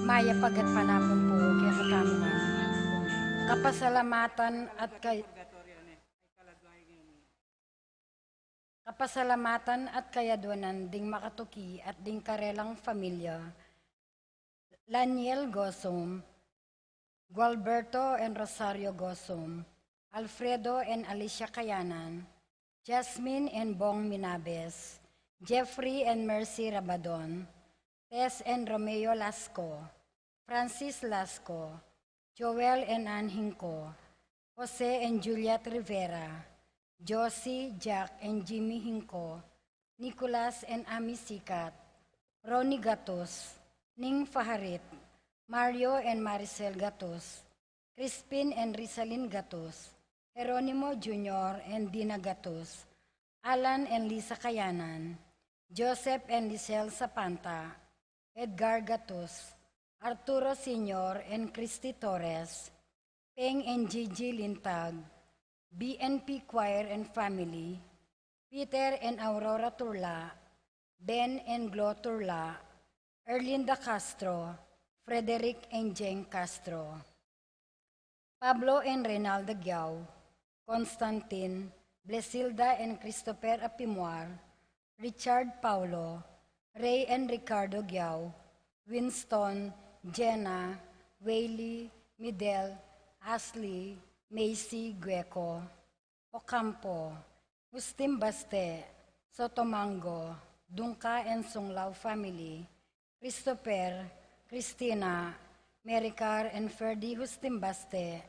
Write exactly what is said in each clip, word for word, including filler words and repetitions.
Mayap a gatpanapun pu kekatamu ngan. Kapasalamatan at kay-, kapasalamatan at kayadwanan ding makatuki at ding karelang familia, Laniel Gosum, Gualberto and Rosario Gosum, Alfredo and Alicia Kayanan, Jasmine and Bong Minabes, Jeffrey and Mercy Rabadon, Tess and Romeo Lasco, Francis Lasco, Joel and Ann Hinco, Jose and Juliet Rivera, Josie, Jack and Jimmy Hinco, Nicolas and Ami Sikat, Ronnie Gatus, Ning Faharit, Mario and Maricel Gatus, Crispin and Rizalin Gatus, Jeronimo Junior and Dina Gatus, Alan and Lisa Kayanan, Joseph and Lisel Sapanta, Edgar Gatus, Arturo Senior and Christy Torres, Peng and Gigi Lintag, B N P Choir and family, Peter and Aurora Turla, Ben and Glo Turla, Erlinda Castro, Frederick and Jeng Castro, Pablo and Reynalda Giao, Constantine, Blesilda and Christopher Apimuar, Richard Paulo, Ray and Ricardo Giao, Winston, Jenna, Whaley, Midel, Ashley, Macy Gueco, Ocampo, Justin Baste, Sotomango, Dungca and Sunglao family, Christopher, Christina, Mericar and Ferdy Justin Baste,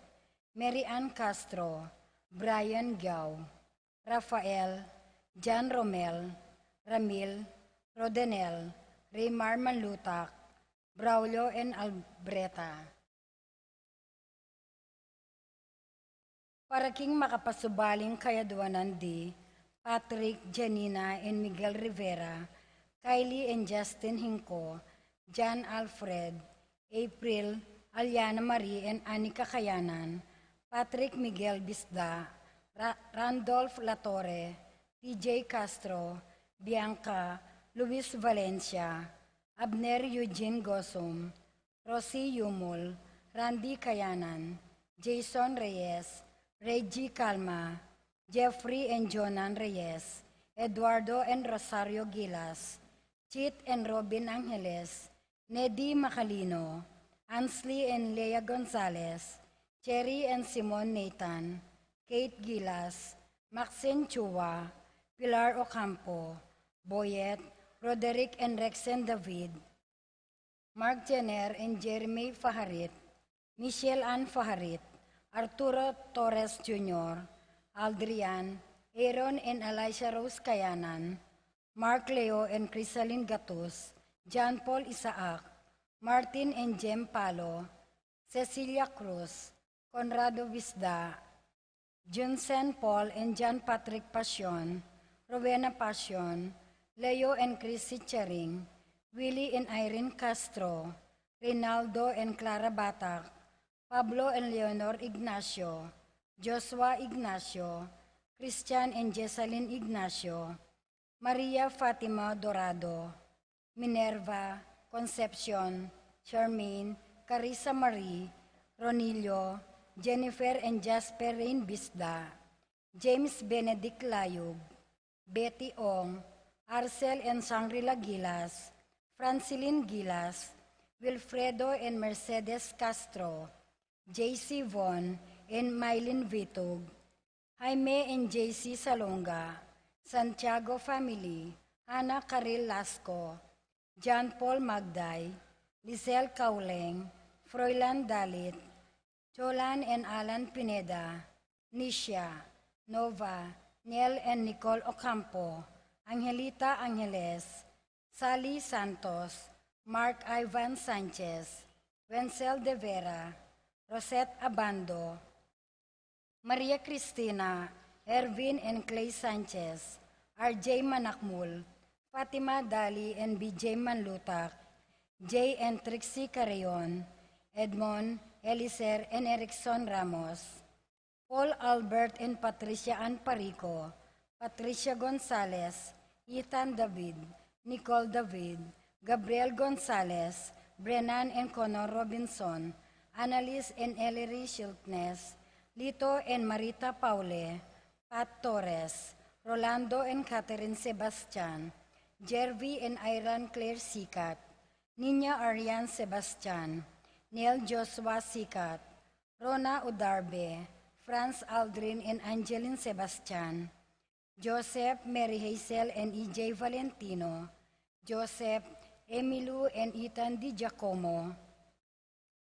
Mary Ann Castro, Brian Giao, Rafael, Jan Romel, Ramil, Rodenel, Raymar Manlutak, Braulio and Albreta. Para king makapasubaling kayadwanan di Patrick, Janina and Miguel Rivera, Kylie and Justin Hinco, Jan Alfred, April, Aliana Marie and Anika Kayanan, Patrick Miguel Bisda, Ra-, Randolph Latorre, T J Castro, Bianca, Luis Valencia, Abner Eugene Gosum, Rosie Yumul, Randy Kayanan, Jason Reyes, Reggie Calma, Jeffrey and Jonan Reyes, Eduardo and Rosario Gilas, Chit and Robin Angeles, Nedi Macalino, Ansley and Lea Gonzalez, Cherry and Simon Nathan, Kate Gilas, Maxine Chua, Pilar Ocampo, Boyet, Roderick and Rexen David, Mark Jenner and Jeremy Faharit, Michelle Ann Faharit, Arturo Torres Junior, Aldrian, Aaron and Alicia Rose Kayanan, Mark Leo and Crisalin Gatus, John Paul Isaac, Martin and Jem Palo, Cecilia Cruz, Conrado Visda, Junsen Paul and John Patrick Pasion, Rowena Pasion, Leo and Chrissy Chering, Willie and Irene Castro, Reynaldo and Clara Batak, Pablo and Leonor Ignacio, Joshua Ignacio, Christian and Jessalyn Ignacio, Maria Fatima Dorado, Minerva, Concepcion, Charmaine, Carissa Marie, Ronilio, Jennifer and Jasper Rain Bisda, James Benedict Layub, Betty Ong, Arcel and Shangri-La Gilas, Francilin Gilas, Wilfredo and Mercedes Castro, J C Von and Mylene Vitug, Jaime and J C Salonga, Santiago family, Hannah Caril Lasco, John Paul Magday, Lisel Cauleng, Froilan Dalit, Jolan and Alan Pineda, Nisha, Nova, Niel and Nicole Ocampo, Angelita Angeles, Sally Santos, Mark Ivan Sanchez, Wenzel De Vera, Rosette Abando, Maria Cristina, Ervin and Clay Sanchez, R J Manakmul, Fatima Dali and B J Manlutak, Jay and Trixie Carreon, Edmond, Eliser and Erickson Ramos, Paul Albert and Patricia Ann Parico, Patricia Gonzalez, Ethan David, Nicole David, Gabriel Gonzalez, Brennan and Connor Robinson, Annalise and Ellery Schiltnes, Lito and Marita Paule, Pat Torres, Rolando and Catherine Sebastian, Jervy and Iran Claire Sikat, Nina Arian Sebastian, Neil Joshua Sikat, Rona Udarbe, Franz Aldrin and Angeline Sebastian, Joseph, Mary Hazel and E J Valentino, Joseph, Emilu and Ethan Di Giacomo,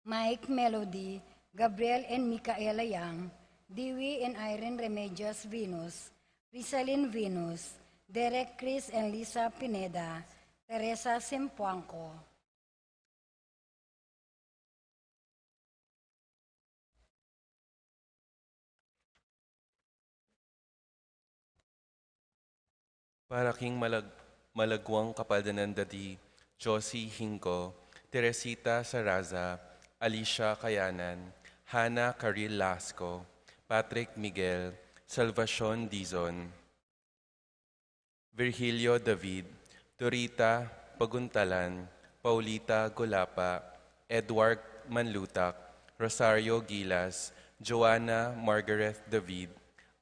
Mike, Melody, Gabriel and Micaela Yang, Dewey and Irene Remedios Venus, Rizalin Venus, Derek, Chris and Lisa Pineda, Teresa Sempuangco. Para king malag-, malagwang kapaldanan da di Josie Hinco, Teresita Saraza, Alicia Kayanan, Hannah Caril Lasco, Patrick Miguel, Salvacion Dizon, Virgilio David, Dorita Paguntalan, Paulita Golapa, Edward Manlutak, Rosario Gilas, Joanna Margaret David,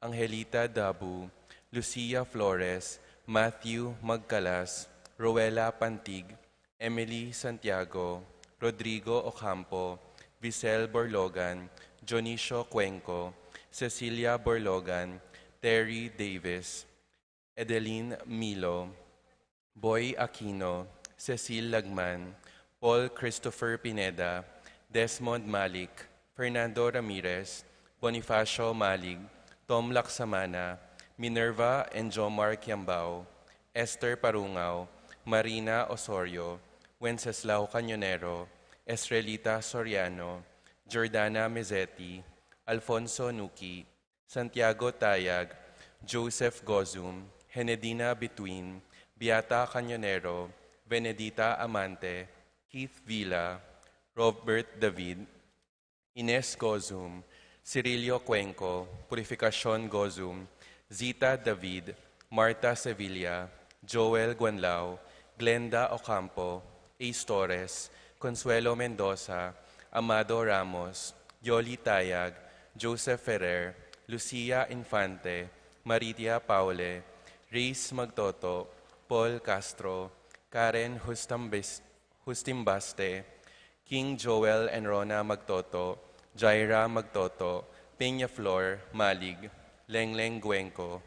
Angelita Dabu, Lucia Flores, Matthew Magcalas, Rowella Pantig, Emily Santiago, Rodrigo Ocampo, Visel Borlogan, Dionisio Cuenco, Cecilia Borlogan, Terry Davis, Edeline Milo, Boy Aquino, Cecil Lagman, Paul Christopher Pineda, Desmond Malik, Fernando Ramirez, Bonifacio Malig, Tom Laksamana, Minerva and Jomar Kiambao, Esther Parungao, Marina Osorio, Wenceslao Cañonero, Estrelita Soriano, Jordana Mezzetti, Alfonso Nuki, Santiago Tayag, Joseph Gozum, Henedina Bituin, Beata Cañonero, Benedita Amante, Keith Villa, Robert David, Ines Gozum, Cirilio Cuenco, Purificacion Gozum, Zita David, Martha Sevilla, Joel Guanlao, Glenda Ocampo, Ace Torres, Consuelo Mendoza, Amado Ramos, Yoli Tayag, Joseph Ferrer, Lucia Infante, Maritia Paule, Reis Magtoto, Paul Castro, Karen Hustambis-, Hustimbaste, King Joel and Rona Magtoto, Jaira Magtoto, Peñaflor Malig, Lengleng Guenco,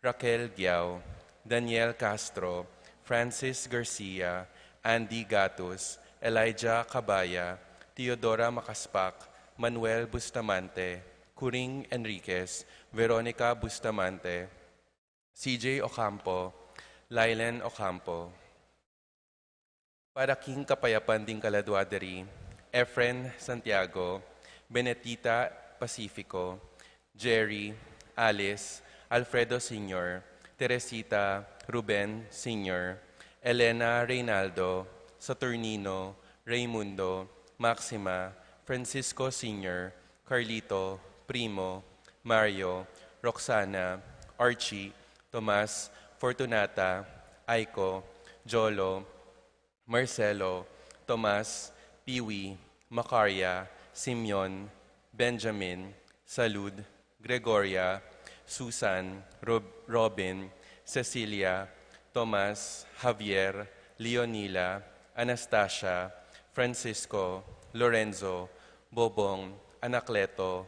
Raquel Giao, Daniel Castro, Francis Garcia, Andy Gatus, Elijah Cabaya, Teodora Macaspac, Manuel Bustamante, Kuring Enriquez, Veronica Bustamante, C J Ocampo, Lylen Ocampo. Para king kapayapan ding kaladwa diri, Efren Santiago, Benetita Pacifico, Jerry, Alice, Alfredo Senior, Teresita, Ruben Senior, Elena Reynaldo, Saturnino, Raymundo, Maxima, Francisco Senior, Carlito, Primo, Mario, Roxana, Archie, Tomas, Fortunata, Aiko, Jolo, Marcelo, Tomas, Piwi, Macaria, Simeon, Benjamin, Salud, Gregoria, Susan, Rob-, Robin, Cecilia, Tomas, Javier, Leonila, Anastasia, Francisco, Lorenzo, Bobong, Anacleto,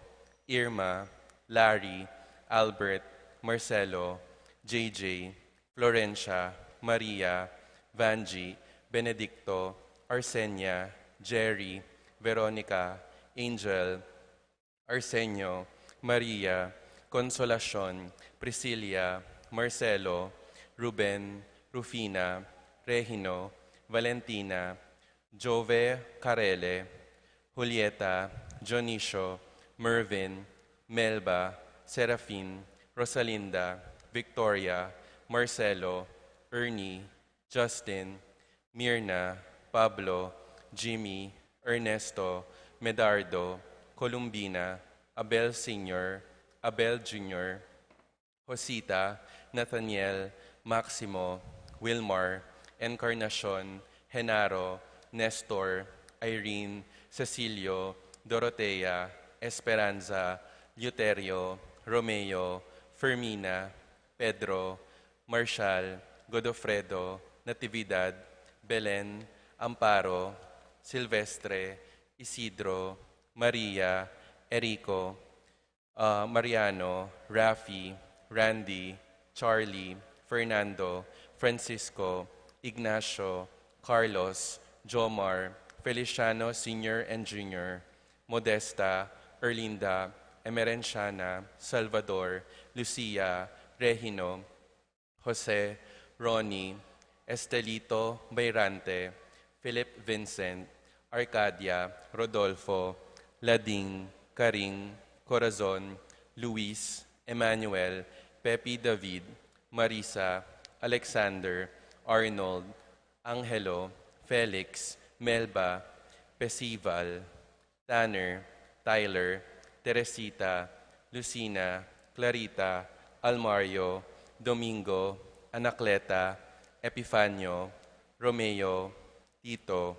Irma, Larry, Albert, Marcelo, J J, Florencia, Maria, Vangie, Benedicto, Arsenia, Jerry, Veronica, Angel, Arsenio, Maria, Consolacion, Priscilla, Marcelo, Ruben, Rufina, Regino, Valentina, Jove Carele, Julieta, Dionisio, Mervin, Melba, Serafin, Rosalinda, Victoria, Marcelo, Ernie, Justin, Mirna, Pablo, Jimmy, Ernesto, Medardo, Columbina, Abel Senior, Abel Junior, Josita, Nathaniel, Maximo, Wilmar, Encarnacion, Genaro, Nestor, Irene, Cecilio, Dorotea, Esperanza, Luterio, Romeo, Fermina, Pedro, Marshall, Godofredo, Natividad, Belen, Amparo, Silvestre, Isidro, Maria, Erico, ah, Mariano, Rafi, Randy, Charlie, Fernando, Francisco, Ignacio, Carlos, Jomar, Feliciano Senior and Junior, Modesta, Erlinda, Emerenciana, Salvador, Lucia, Regino, Jose, Ronnie, Estelito Bayrante, Philip Vincent, Arcadia, Rodolfo, Lading, Karing, Corazon, Luis, Emmanuel, Pepi David, Marisa, Alexander, Arnold, Angelo, Felix, Melba, Pesival, Tanner, Tyler, Teresita, Lucina, Clarita, Almario, Domingo, Anacleta, Epifanio, Romeo, Tito,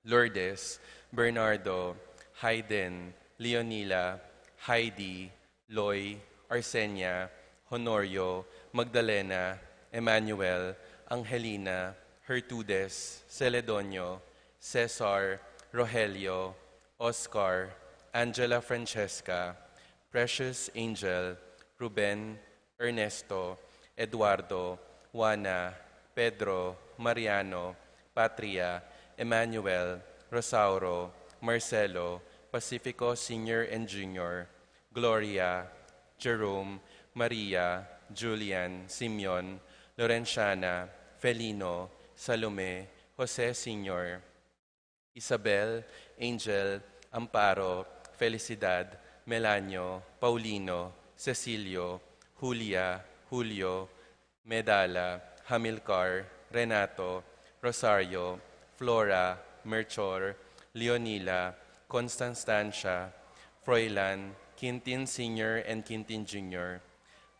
Lourdes, Bernardo, Hayden, Leonila, Heidi, Loy, Arsenia, Honorio, Magdalena, Emmanuel, Angelina, Hertudes, Celedonio, Cesar, Rogelio, Oscar, Angela Francesca, Precious Angel, Ruben, Ernesto, Eduardo, Juana, Pedro, Mariano, Patria, Emmanuel, Rosauro, Marcelo, Pacifico Senior and Junior, Gloria, Jerome, Maria, Julian, Simeon, Lorenciana, Felino, Salome, Jose Senior, Isabel, Angel, Amparo, Felicidad, Melanio, Paulino, Cecilio, Julia, Julio, Medala, Hamilcar, Renato, Rosario, Flora, Melchor, Leonila, Constanstancia, Froilan, Quintin Senior and Quintin Junior,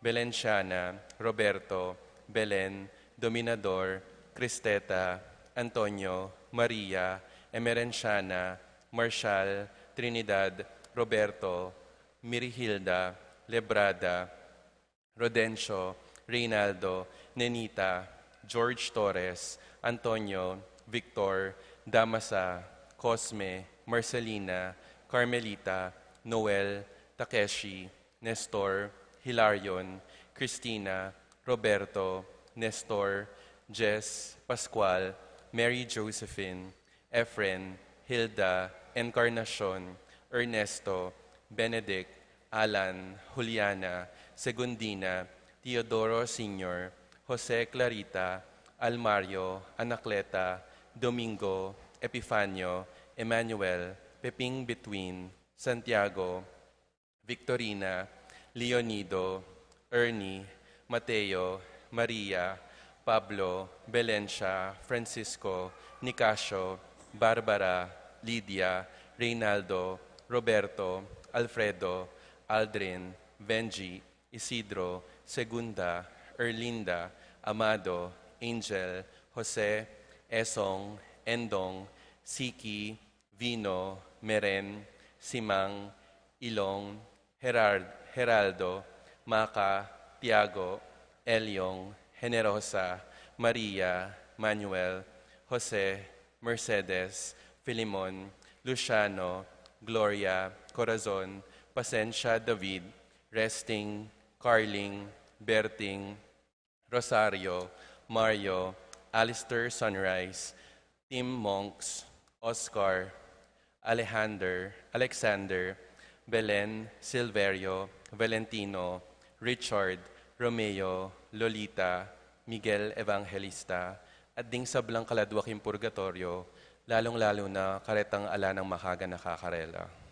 Belenciana, Roberto, Belen, Dominador, Cristeta, Antonio, Maria, Emerenciana, Marshall, Trinidad, Roberto, Mirihilda, Lebrada, Rodencio, Reynaldo, Nenita, George Torres, Antonio, Victor, Damasa, Cosme, Marcelina, Carmelita, Noel, Takeshi, Nestor, Hilarion, Christina, Roberto, Nestor, Jess, Pascual, Mary Josephine, Efren, Hilda, Encarnacion, Ernesto, Benedict, Alan, Juliana, Segundina, Teodoro Senior, Jose, Clarita, Almario, Anacleta, Domingo, Epifanio, Emmanuel, Peping Between, Santiago, Victorina, Leonido, Ernie, Mateo, Maria, Pablo, Belencia, Francisco, Nicasio, Barbara, Lydia, Reynaldo, Roberto, Alfredo, Aldrin, Benji, Isidro, Segunda, Erlinda, Amado, Angel, Jose, Esong, Endong, Siki, Vino, Meren, Simang, Ilong, Herard, Heraldo, Maca, Tiago, Elyong, Generosa, Maria, Manuel, Jose, Mercedes, Filemon, Luciano, Gloria, Corazon, Pasensia, David, Resting, Carling, Berting, Rosario, Mario, Alistair, Sunrise, Tim, Monks, Oscar, Alejandro, Alexander, Belen, Silverio, Valentino, Richard, Romeo, Lolita, Miguel Evangelista, at ding sablang kaladwa king purgatoryo, lalung-lalu na karetang ala nang makaganaka karela.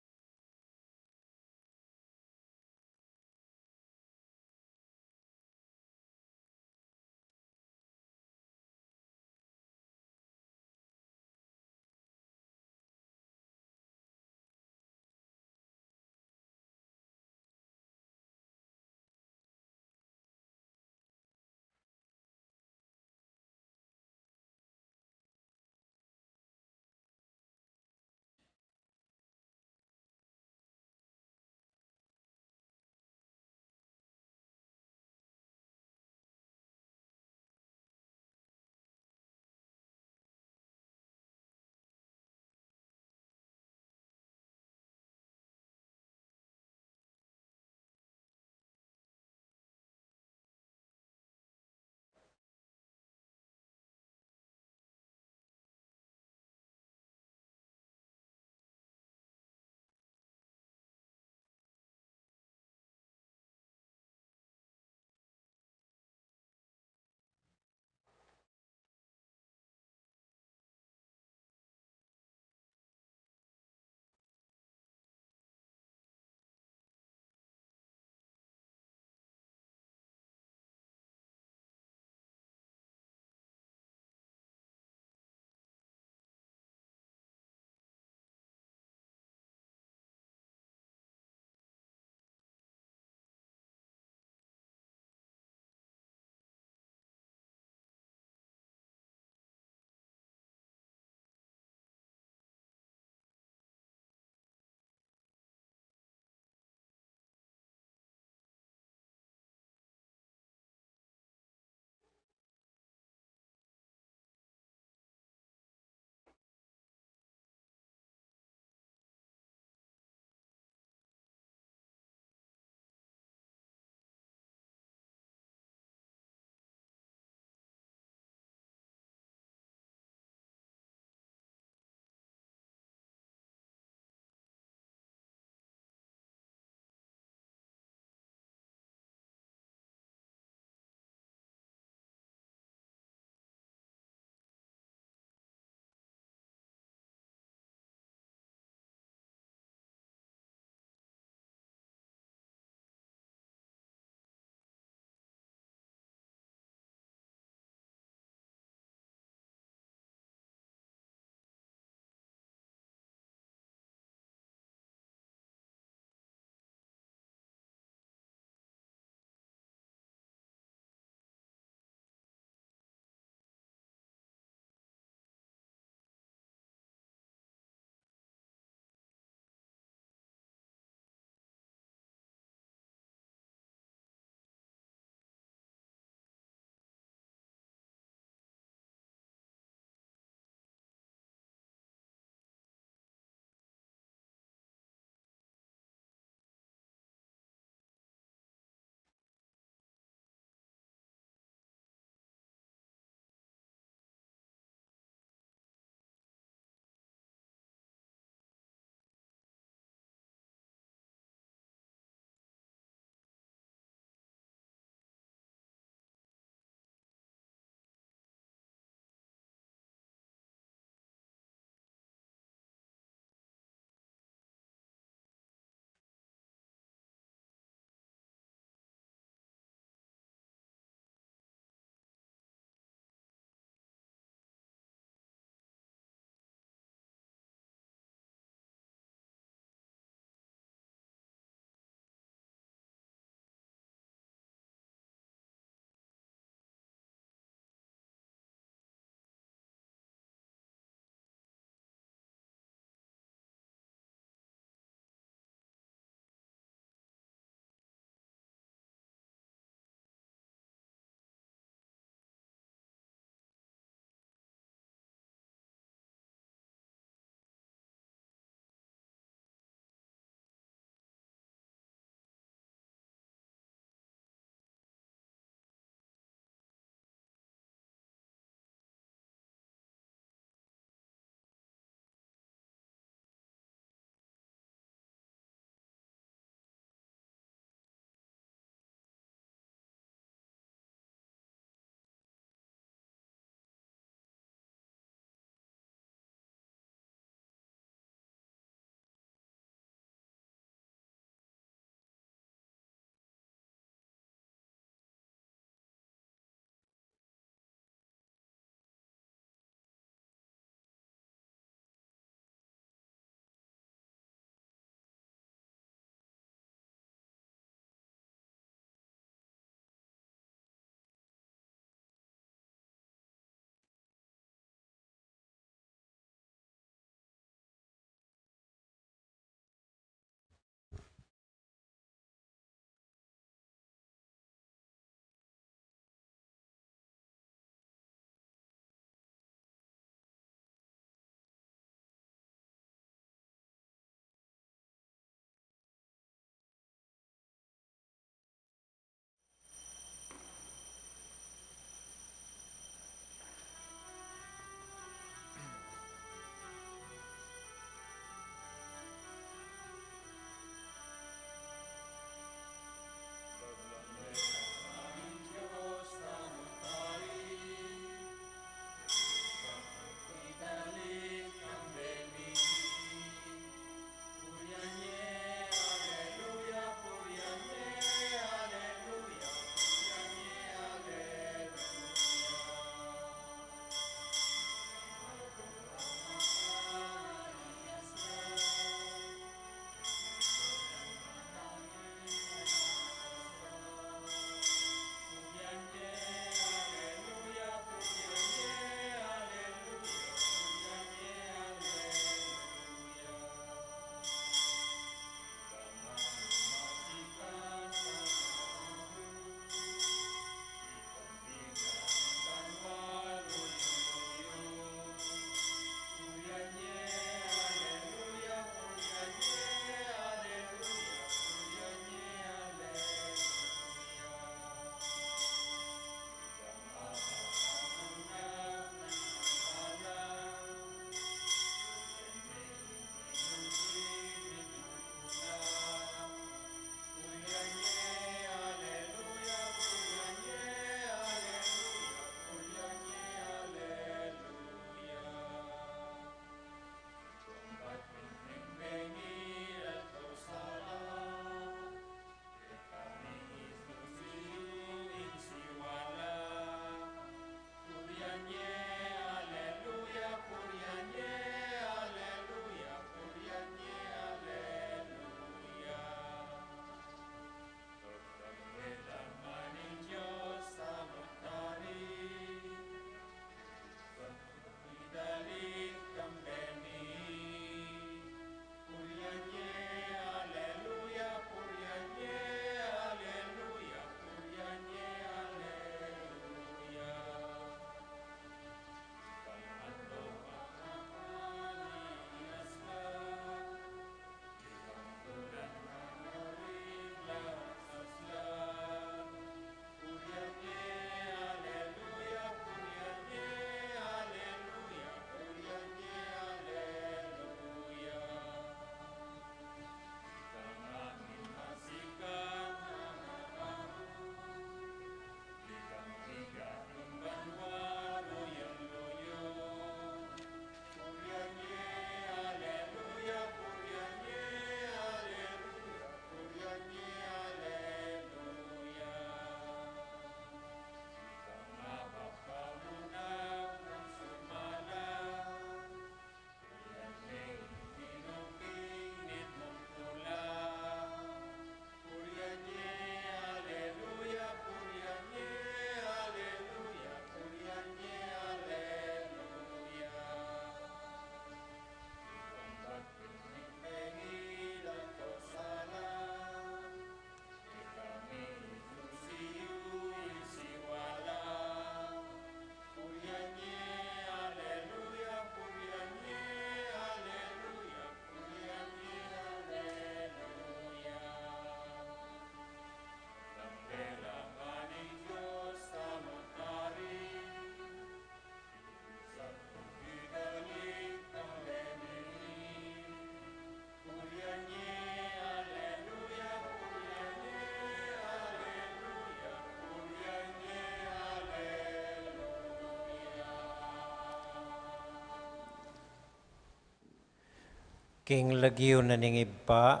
King lagyu na ning Ibpa,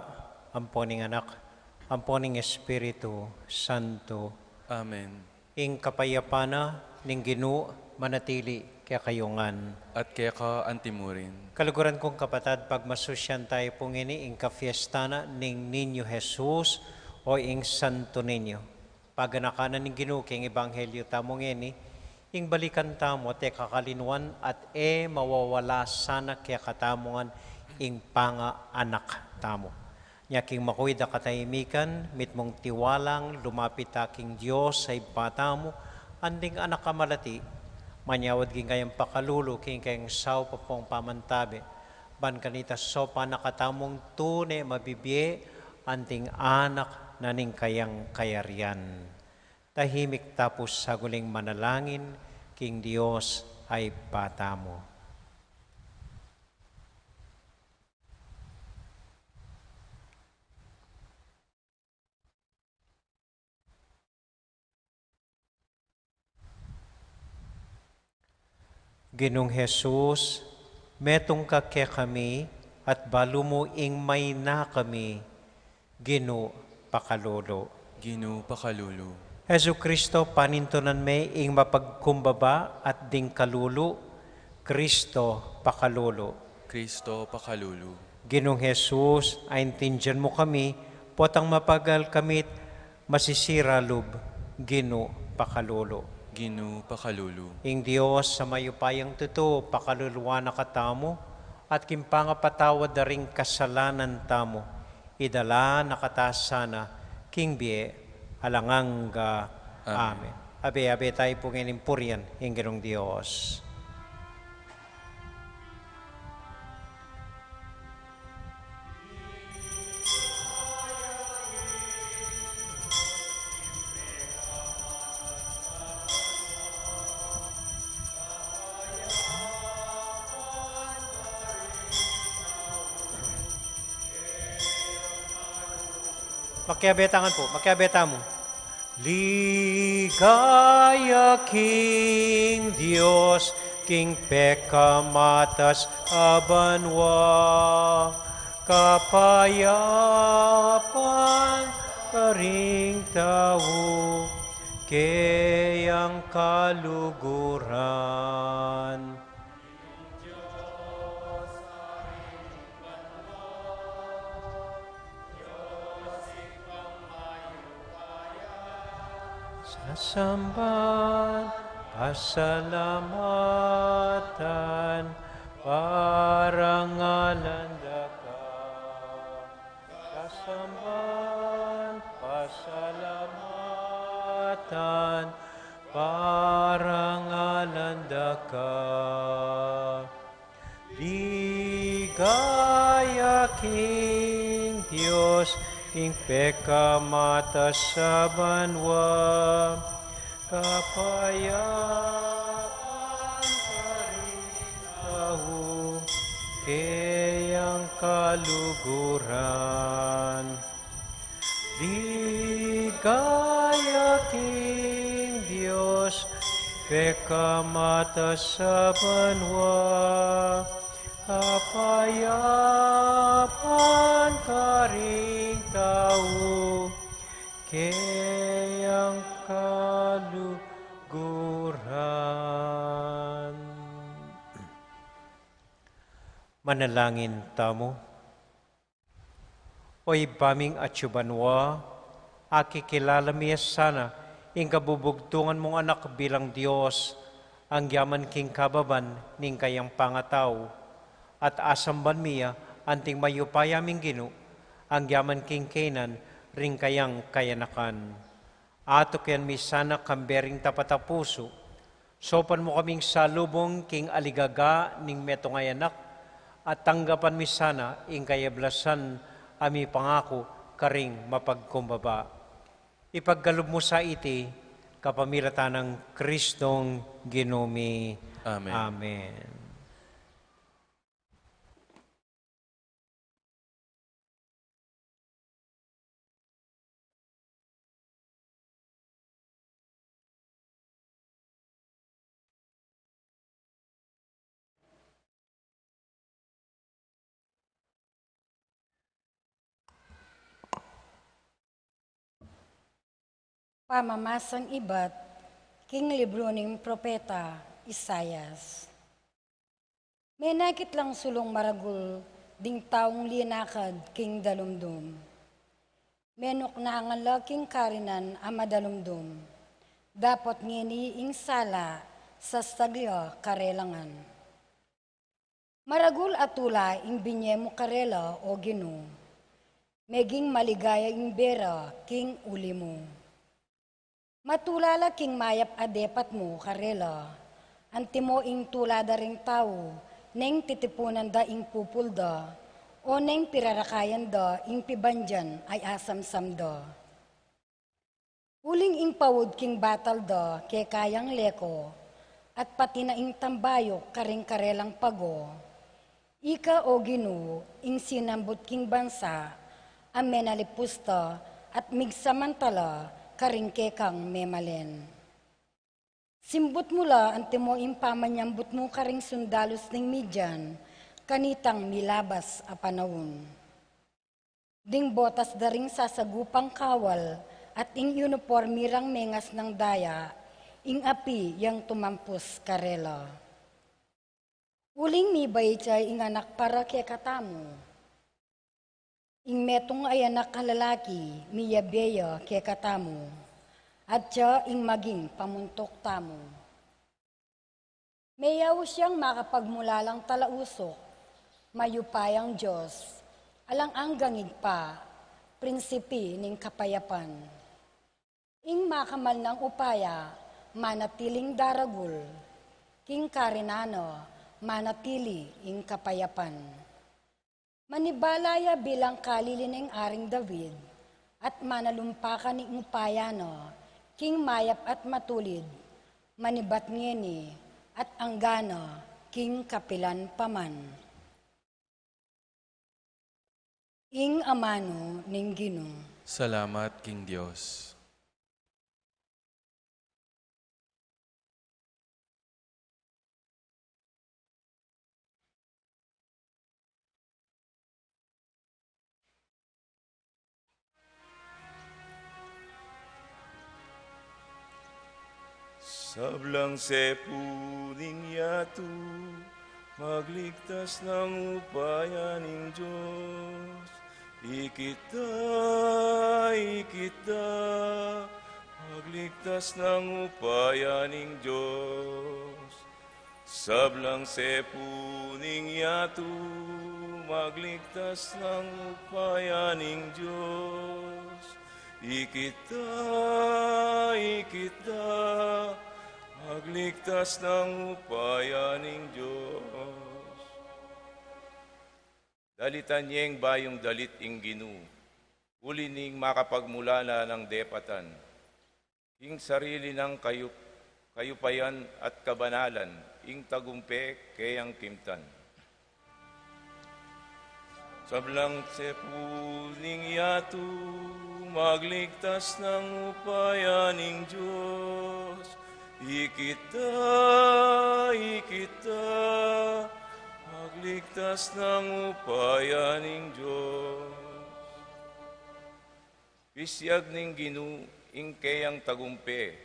ampo ning Anak, ampo ning Espiritu Santo. Amen. Ing kapayapan na ning Ginu manatili kekayu ngan. At keka antimurin. Kaluguran kung kapatad, pagmasusyan tayu pu ngeni ing kafiesta na ning Niño Jesus o ing Santo Niño. Paganakan na ning Ginu king ebanghelyo tamu ngeni, ing balikan tamu at e kakalinuan at e mawawala sana kekatamu ngan ing pangaanak tamu. Nya king makuid a katahimikan, mitmung tiwalang lumapit ta king Dios a Ibpa tamu, anting anak a malati, manyawad king kayang pakalulu king kayang saup a pung pamantabe, ban kanita saupan na katamung tune mabibie, anting anak na ning kayang kayarian. Tahimik ta pu saguling manalangin king Dios a Ibpa tamu. Ginung Jesus, metung ka kekami at balu mu ing maina kami, Ginu pakalulu. Ginu pakalulu. Jesucristo, panintunan me ing mapagkumbaba at ding kalulu, Cristo pakalulu. Cristo pakalulu. Ginung Jesus, aintindian mu kami, potang mapagal kami't masisira lub, Ginu pakalulu. Ginu pakalulu. Ing Dios a mayupayang tutu, pakaluluan na katamu, at king pangapatawad da ring kasalanan tamu, idala na kata sana king bie alang angga. Amen. Amen. Abe, abe tayu pu ngening purian ing Ginung Dios. Makiabe tangan pu, makiabe tamu. Ligaya king Dios, king pekamatas a banua, kapayapan karing tau, keyang kaluguran. Sasamban, pasalamatan, parangalan da ka. Sasamban, pasalamatan, parangalan da ka. Ligaya king Dios, king pekamatas a banua, kapayapan karing tau, keyang kaluguran. Ligaya king Dios, pekamatas a banua, kapayapan karing tau, keyang kaluguran. Manalangin tamu. O Ibpa ming atsu banua, akikilala mi ya sana ing kabubugtungan mung Anak bilang Dios, angyaman king kababan ning kayang pangatau, at asamban mi ya anting mayupaya ming Ginu, angyaman king kaynan ring kayang kayanakan. Atukian mi sana kambe ring tapat a pusu, saupan mu kaming salubung king aligaga ning metung a Anak, at tanggapan mi sana ing kayablasan a mipangaku karing mapagkumbaba. Ipagkalub mu sa iti kapamilatan nang Kristong Ginu mi. Amen. Amen. Pamamasang ibat king libru ning propeta Isaias. Menakit lang sulung maragul ding taung linakad king dalumdum. Menuknangan la king karinan a madalumdum. Dapot ngeni ing sala sa sagli karela ngan. Maragul a tula ing binye mu karela, O Ginu. Meging maligaya ing bie ra king uli mu. Matula la king mayap a depat mu karela. Antimo ing tula da ring tau, neng titipunan da ing pupul da, o neng pirarakayan da ing pibandian a asamsam da. Uling ing paud king batal da keka yang leko, at pati na ing tambayuk karing karelang pago. Ika, O Ginu, ing sinambut king bansa a menalipus da at migsamantala karing kekang memalen. Simbut mu la antimo ing pamanyambut mu karing sundalus ning Midian kanitang milabas a panaun. Ding botas da ring sasagupang kawal at ing uniporme rang mengasnang daya, ing api yang tumampus karela. Uling mibait ya ing anak para kekatamu. Ing metung a anak a lalaki, miyabie ya kekatamu, at ya ing maging pamuntuk tamu. Meyaus yang makapagmulalang talausuk, mayupayang Dios, alang anggang Ibpa, prinsipi ning kapayapan. Ing makamal nang upaya, manatiling daragul, king karinan na, manatili ing kapayapan. Manibala ya bilang kalili ning Aring David, at manalumpakan ing upaya na, king mayap at matulid, manibat ngeni, at anggana, king kapilan pa man. Ing amanu ning Ginu. Salamat king Dios. Sablang sepu ning yatu, magligtas nang upaya ning Dios. Ikit da, ikit da, magligtas nang upaya ning Dios. Sablang sepu ning yatu, magligtas nang upaya ning Dios. Ikit da, ikit da, magligtas nang upaya ning Dios. Dalitan yeng bayung dalit ing Ginu, uli ning makapagmulala nang depatan. King sarili nang kayup-, kayupayan at kabanalan, ing tagumpe keyang kimtan. Sablang sepu ning yatu, magligtas nang upaya ning Dios. Ikit da, ikit da, magligtas nang upaya ning Dios. Pisiag ning Ginu ing keyang tagumpe,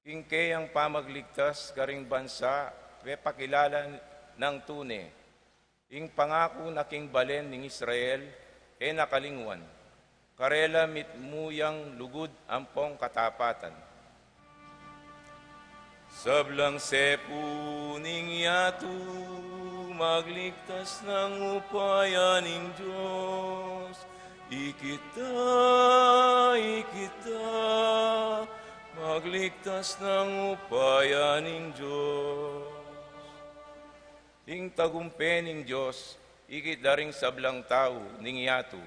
king keyang pamagligtas karing bansa, pepakilala nang tune. Ing pangaku na king balen ning Israel, e na kalingwan. Karela mitmu yang lugud ampong katapatan. Sablang sepu ning yatu, magligtas nang upaya ning Dios. Ikit da, ikit da, magligtas nang upaya ning Dios. Ing tagumpe ning Dios, ikit da ring sablang tau ning yatu.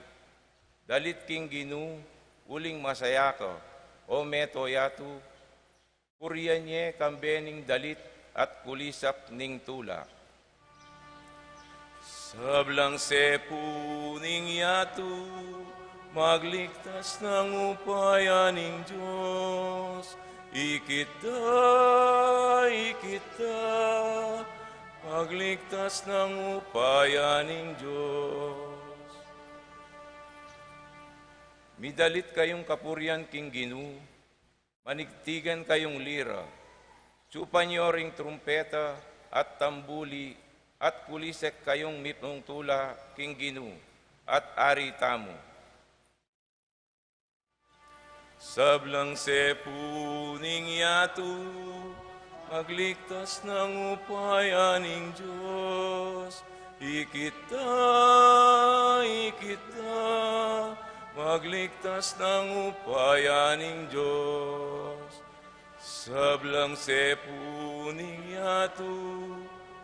Dalit king Ginu, uling masaya ka, o meto yatu, purian ye kambe ning dalit at kulisak ning tula. Sablang sepu ning yatu, magligtas nang upaya ning Dios. Ikit da, ikit da, magligtas nang upaya ning Dios. Midalit kayung kapurian king Ginu, Manigtigan kayung lira, tsupan yo ring trumpeta at tambuli, at kulisek kayung mitmung tula king Ginu at Ari tamu. Sablang sepu ning yatu, magligtas nang upaya ning Dios. Ikit da, ikit da, magligtas nang upaya ning Dios. Sablang sepu ning yatu,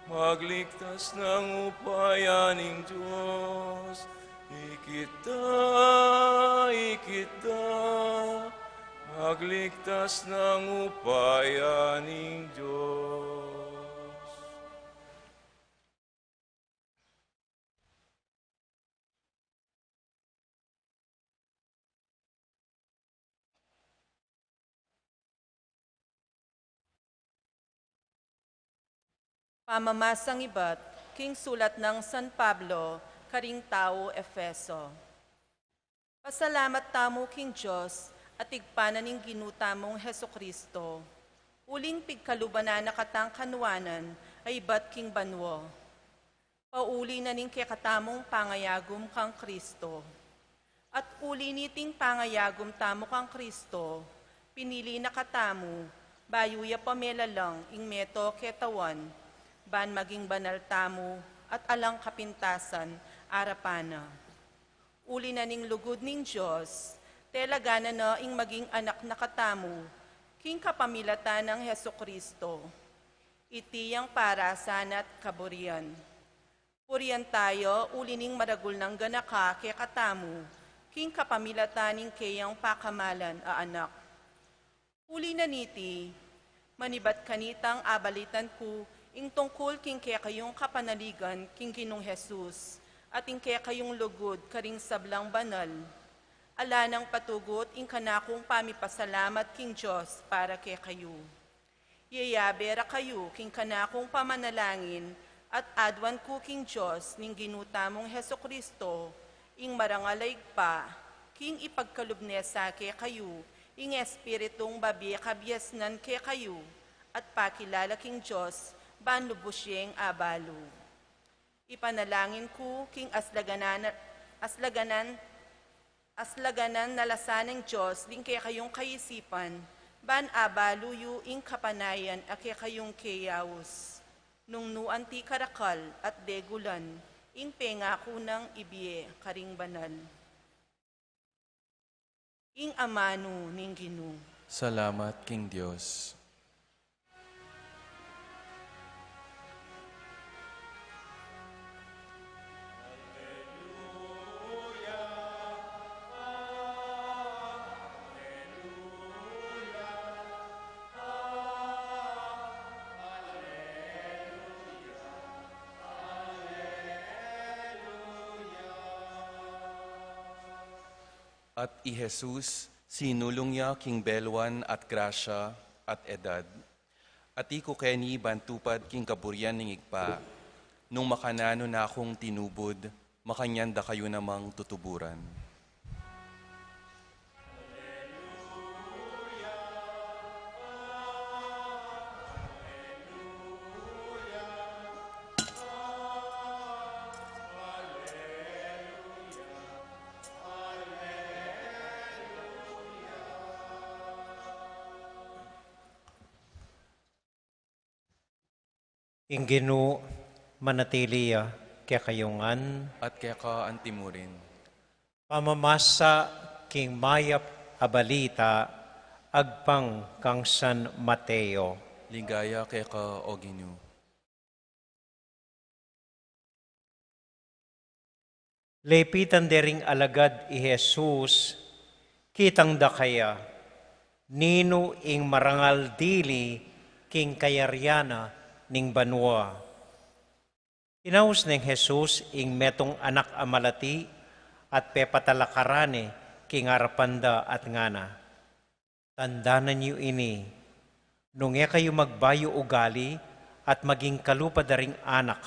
magligtas nang upaya ning Dios. Ikit da, ikit da, magligtas nang upaya ning Dios. Pamamasang ibat king sulat nang San Pablo karing tau Efeso. Pasalamat tamu king Dios at Ibpa na ning Ginu tamung Jesucristo, uling pigkaluban na na katang kanuanan a ibat king banua, pauli na ning kekatamung pangayagum kang Kristo. At uli niting pangayagum tamu kang Kristo, pinili na katamu, bayu ya pa melalang ing meto ketawan, ban maging banal tamu at alang kapintasan arapan na. Uli na ning lugud ning Dios, telaganan na ing maging anak na katamu, king kapamilatan nang Jesucristo. Iti yang para sa na't kaburian. Purian tayu uli ning maragul nang ganaka kekatamu, king kapamilatan ning keyang pakamalan a Anak. Uli na niti, manibat kanitang abalitan ku ing tungkul king kekayung kapanaligan king Ginung Jesus, at ing kekayung lugud karing sablang banal. Ala nang patugut ing kanakung pamipasalamat king Dios para kekayu. Yayabe ra kayu king kanakung pamanalangin, at aduan ku king Dios ning Ginu tamung Jesucristo, ing marangal a Ibpa, king ipagkalub ne sa kekayu ing Espiritung babie kabiasnan kekayu, at pakilala king Dios ban lubus yeng abalu. Ipanalangin ku king aslaganan, aslaganan, aslaganan na lasan ning Dios ding kekayung kaisipan, ban abalu yu ing kapanayan a kekayung keyaus. Nung nu anti karakal at degulan ing pengaku nang ibie karing banal. Ing amanu ning Ginu. Salamat king Dios. At i Jesus, sinulung ya king belwan at grasya at edad. Ati ku keni ban tupad king kaburian ning Ibpa, nung makananu na kung tinubud, makanyan da kayu namang tutuburan. Ing Ginu manatili ya kekayu ngan. At keka antimurin. Pamamasa king mayap a balita agpang kang San Mateo. Ligaya keka, O Ginu. Lepitan de ring alagad i Jesus, kitang da kaya ninu ing marangal dili king kayarian na ning banua. Inaus neng Jesus ing metung anak a malati at pepatalakaran ne king arapan da at ngana, Tandanan yu ini, nung e kayu magbayu ugali at maging kalupa da ring anak,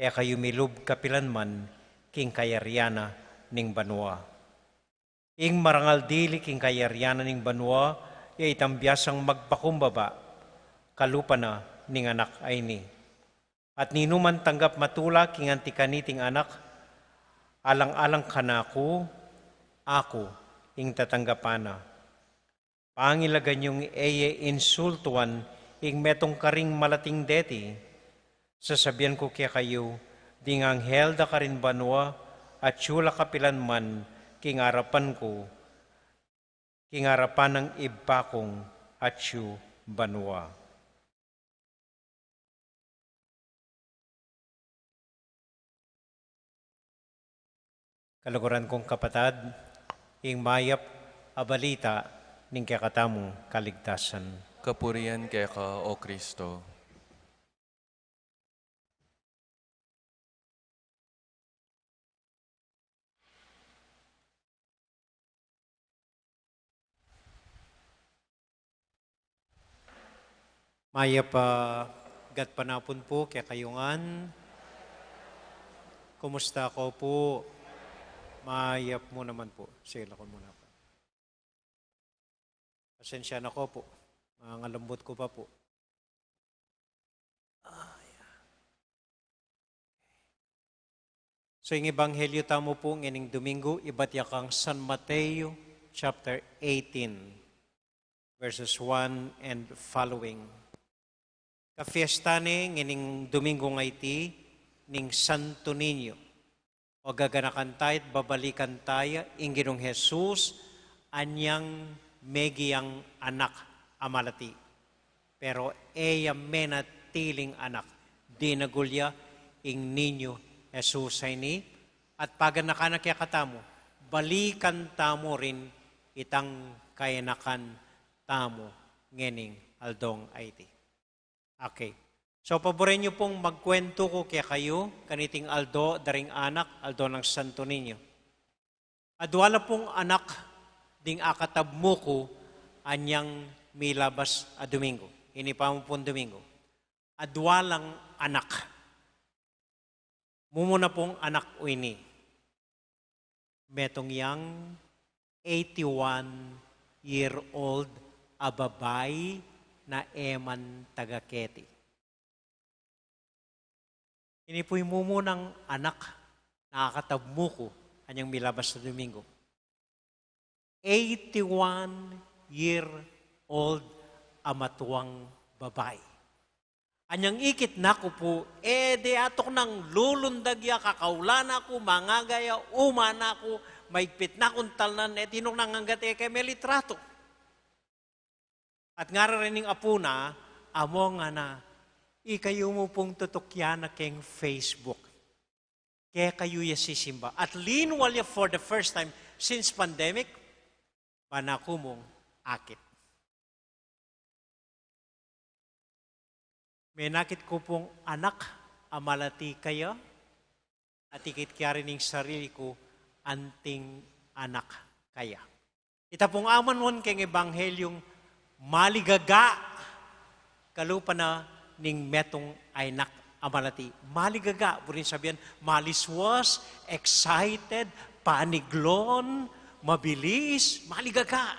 e kayu milub kapilan man king kayarian na ning banua. Ing marangal dili king kayarian na ning banua, ya itang biasang magpakumbaba kalupa na ning anak a ini. At ninuman tanggap matula king anti kaniting anak, alang-alang kanaku, aku ing tatanggapan na. Pangilagan yung e ye insultuan ing metung karing malating deti. Sasabian ku kekayu, ding anghel da karin banua, atyu la kapilan man king arapan ku, king arapan nang Ibpa kung atyu banua. Kaluguran kung kapatad, ing mayap a balita ning kekatamung kaligtasan. Kapurian keka, O Kristo. Mayap a gatpanapun pu kekayu ngan. Kumusta ko pu? Mayap mu naman pu. Sige, lakon mu na pu. Pasensya na ko pu. Mangalambut ku pa pu. Ah, yeah. So, ing ebanghelyo tamu pu ngening Domingo, ibat ya kang San Mateo chapter eighteen, verses one and following. Kafiesta ne ngening Domingo nga iti ning Santo Niño. O gaganakan taya at babalikan taya ing Ginung Jesus, anyang megiang anak a malati. Pero e ya menatiling anak. Dinagul ya ing Niño Jesus a ini, at paganakan na kekatamu, balikan tamu rin itang kayanakan tamu ngening aldong a iti. Okay. So, paboren yu pung magkuwentu ku kekayu kaniting aldo da ring anak, aldo nang Santo Niño. Adwa la pung anak ding akatab mu ku anyang milabas a Domingo. Ini pa mu pung Domingo. Adwa lang anak. Mumuna pung anak u ini. Metung yang eighty-one year old a babai na e man taga keti. Ini pu ing mumunang anak na akatab mu ku anyang milabas a Domingo. Eighty-one year old a matuang babai. Anyang ikit na ku pu, e de atuk nang lulundag ya, kakaulan na ku, mangaga ya, uma na ku, maigpit na kung talnan, e tinuk nang anggat e ke melitratu. At ngara rin ning apu na, "Among," ngana, "ikayu mu pung tutukyan na keng Facebook. Kekayu ya sisimba." At linwal ya for the first time since pandemic, bana ku mung akit. Menakit ku pung anak a malati kaya, at ikit ke rin ing sarili ku anting anak kaya. Ita pung amanwan keng ebanghelyo, maligaga kalupa na ning metung a anak a malati. Maligaga, buring sabian, maliswas, excited, paniglon, mabilis, maligaga.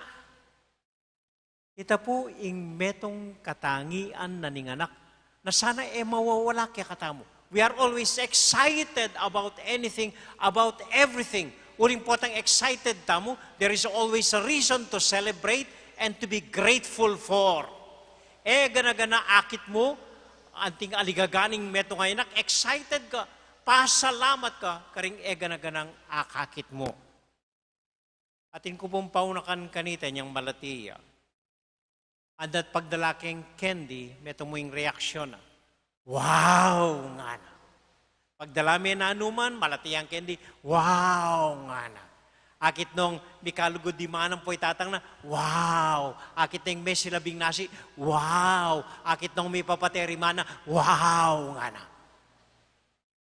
Ita pu ing metung katangian na ning anak na sana e mawawala kekatamu. We are always excited about anything, about everything. Uling potang excited tamu, there is always a reason to celebrate and to be grateful for. E gana-gana akit mu, anting aligaga ning metung a anak, excited ka, pasalamat ka karing e gana-ganang akakit mu. Atin ku pung paunakan kanita inyang malati ya. Andat pagdala keng candy, metung mu ing reaksyon na, "Wow!" ngana. Pagdala me nanu man, malati yang candy, "Wow!" ngana. Akit nong mikalugud dimanan poy tatang na, "Wow!" Akit nong mesilabing nasi, "Wow!" Akit nong mipapateri man na, "Wow!" ngana.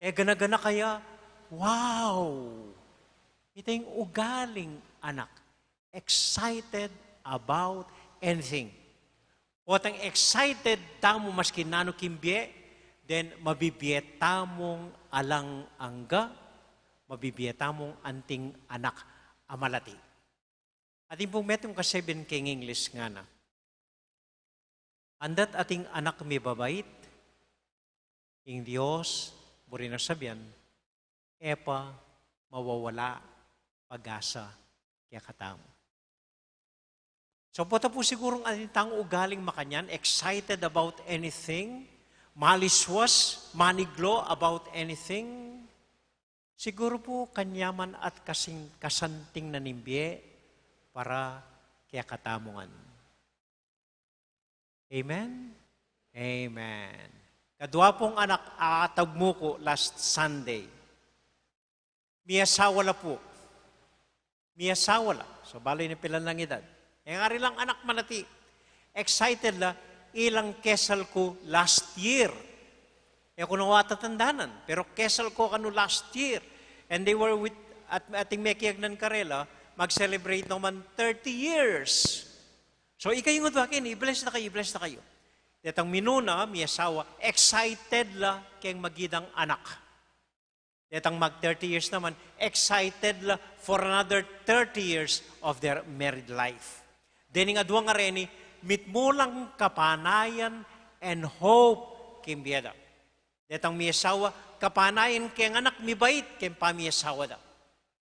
E gana-gana kaya, wow! Ita ing ugaling anak. Excited about anything. Potang excited tamu maski nanu king bie, then mabibie tamung alang angga, mabibie tamung anting anak a malati. Atin pung metung kasabian keng English ngana, Andat ating anak mibabait, ing Dios, buri nang sabian, e pa mawawala pag-asa kekatamu. So, pota pu sigurung atin tang ugaling makanyan, excited about anything, maliswas, maniglo about anything, siguru pu kanyaman at kasing, kasanting na ning bie para kekatamu ngan. Amen? Amen. Kadua pung anak, atag mu ku last Sunday. Miyasawa la pu. Miyasawa la. So, balu ing pilan lang edad. E ngari lang anak malati. Excited la, ilang kesal ku last year. E ku na wa tatandanan, pero kesal ku kanu last year. And they were with, at, ating mekiagnan karela, mag-celebrate naman thirty years. So, ikayu ngan, aduaken, i-bless na kayu, i-bless na kayu. Detang minuna, miyasawa, excited la keng magidang anak. Detang mag thirty years naman, excited la for another thirty years of their married life. Dening adua ngareni, mitmu lang kapanayan and hope king bie da. Detang miyasawa, kapanayan keng anak mibait keng pamiyasawa da.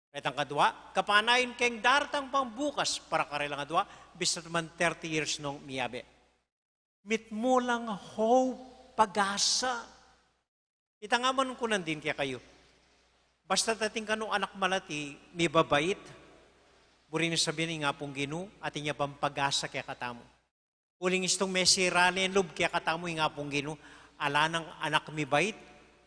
Detang kadua, kapanayan keng daratang pang bukas para karelang adua, bisat man thirty years nong miyabe. Mitmu lang hope, pag-asa. Ita nga man ku nandin kekayu. Basta atin kanu anak malati, mibabait, buri nang sabian ing Apung Ginu, atin ya pang pag-asa kekatamu. Uling istung mesira ne lub kekatamu ing Apung Ginu, ala nang anak mibait,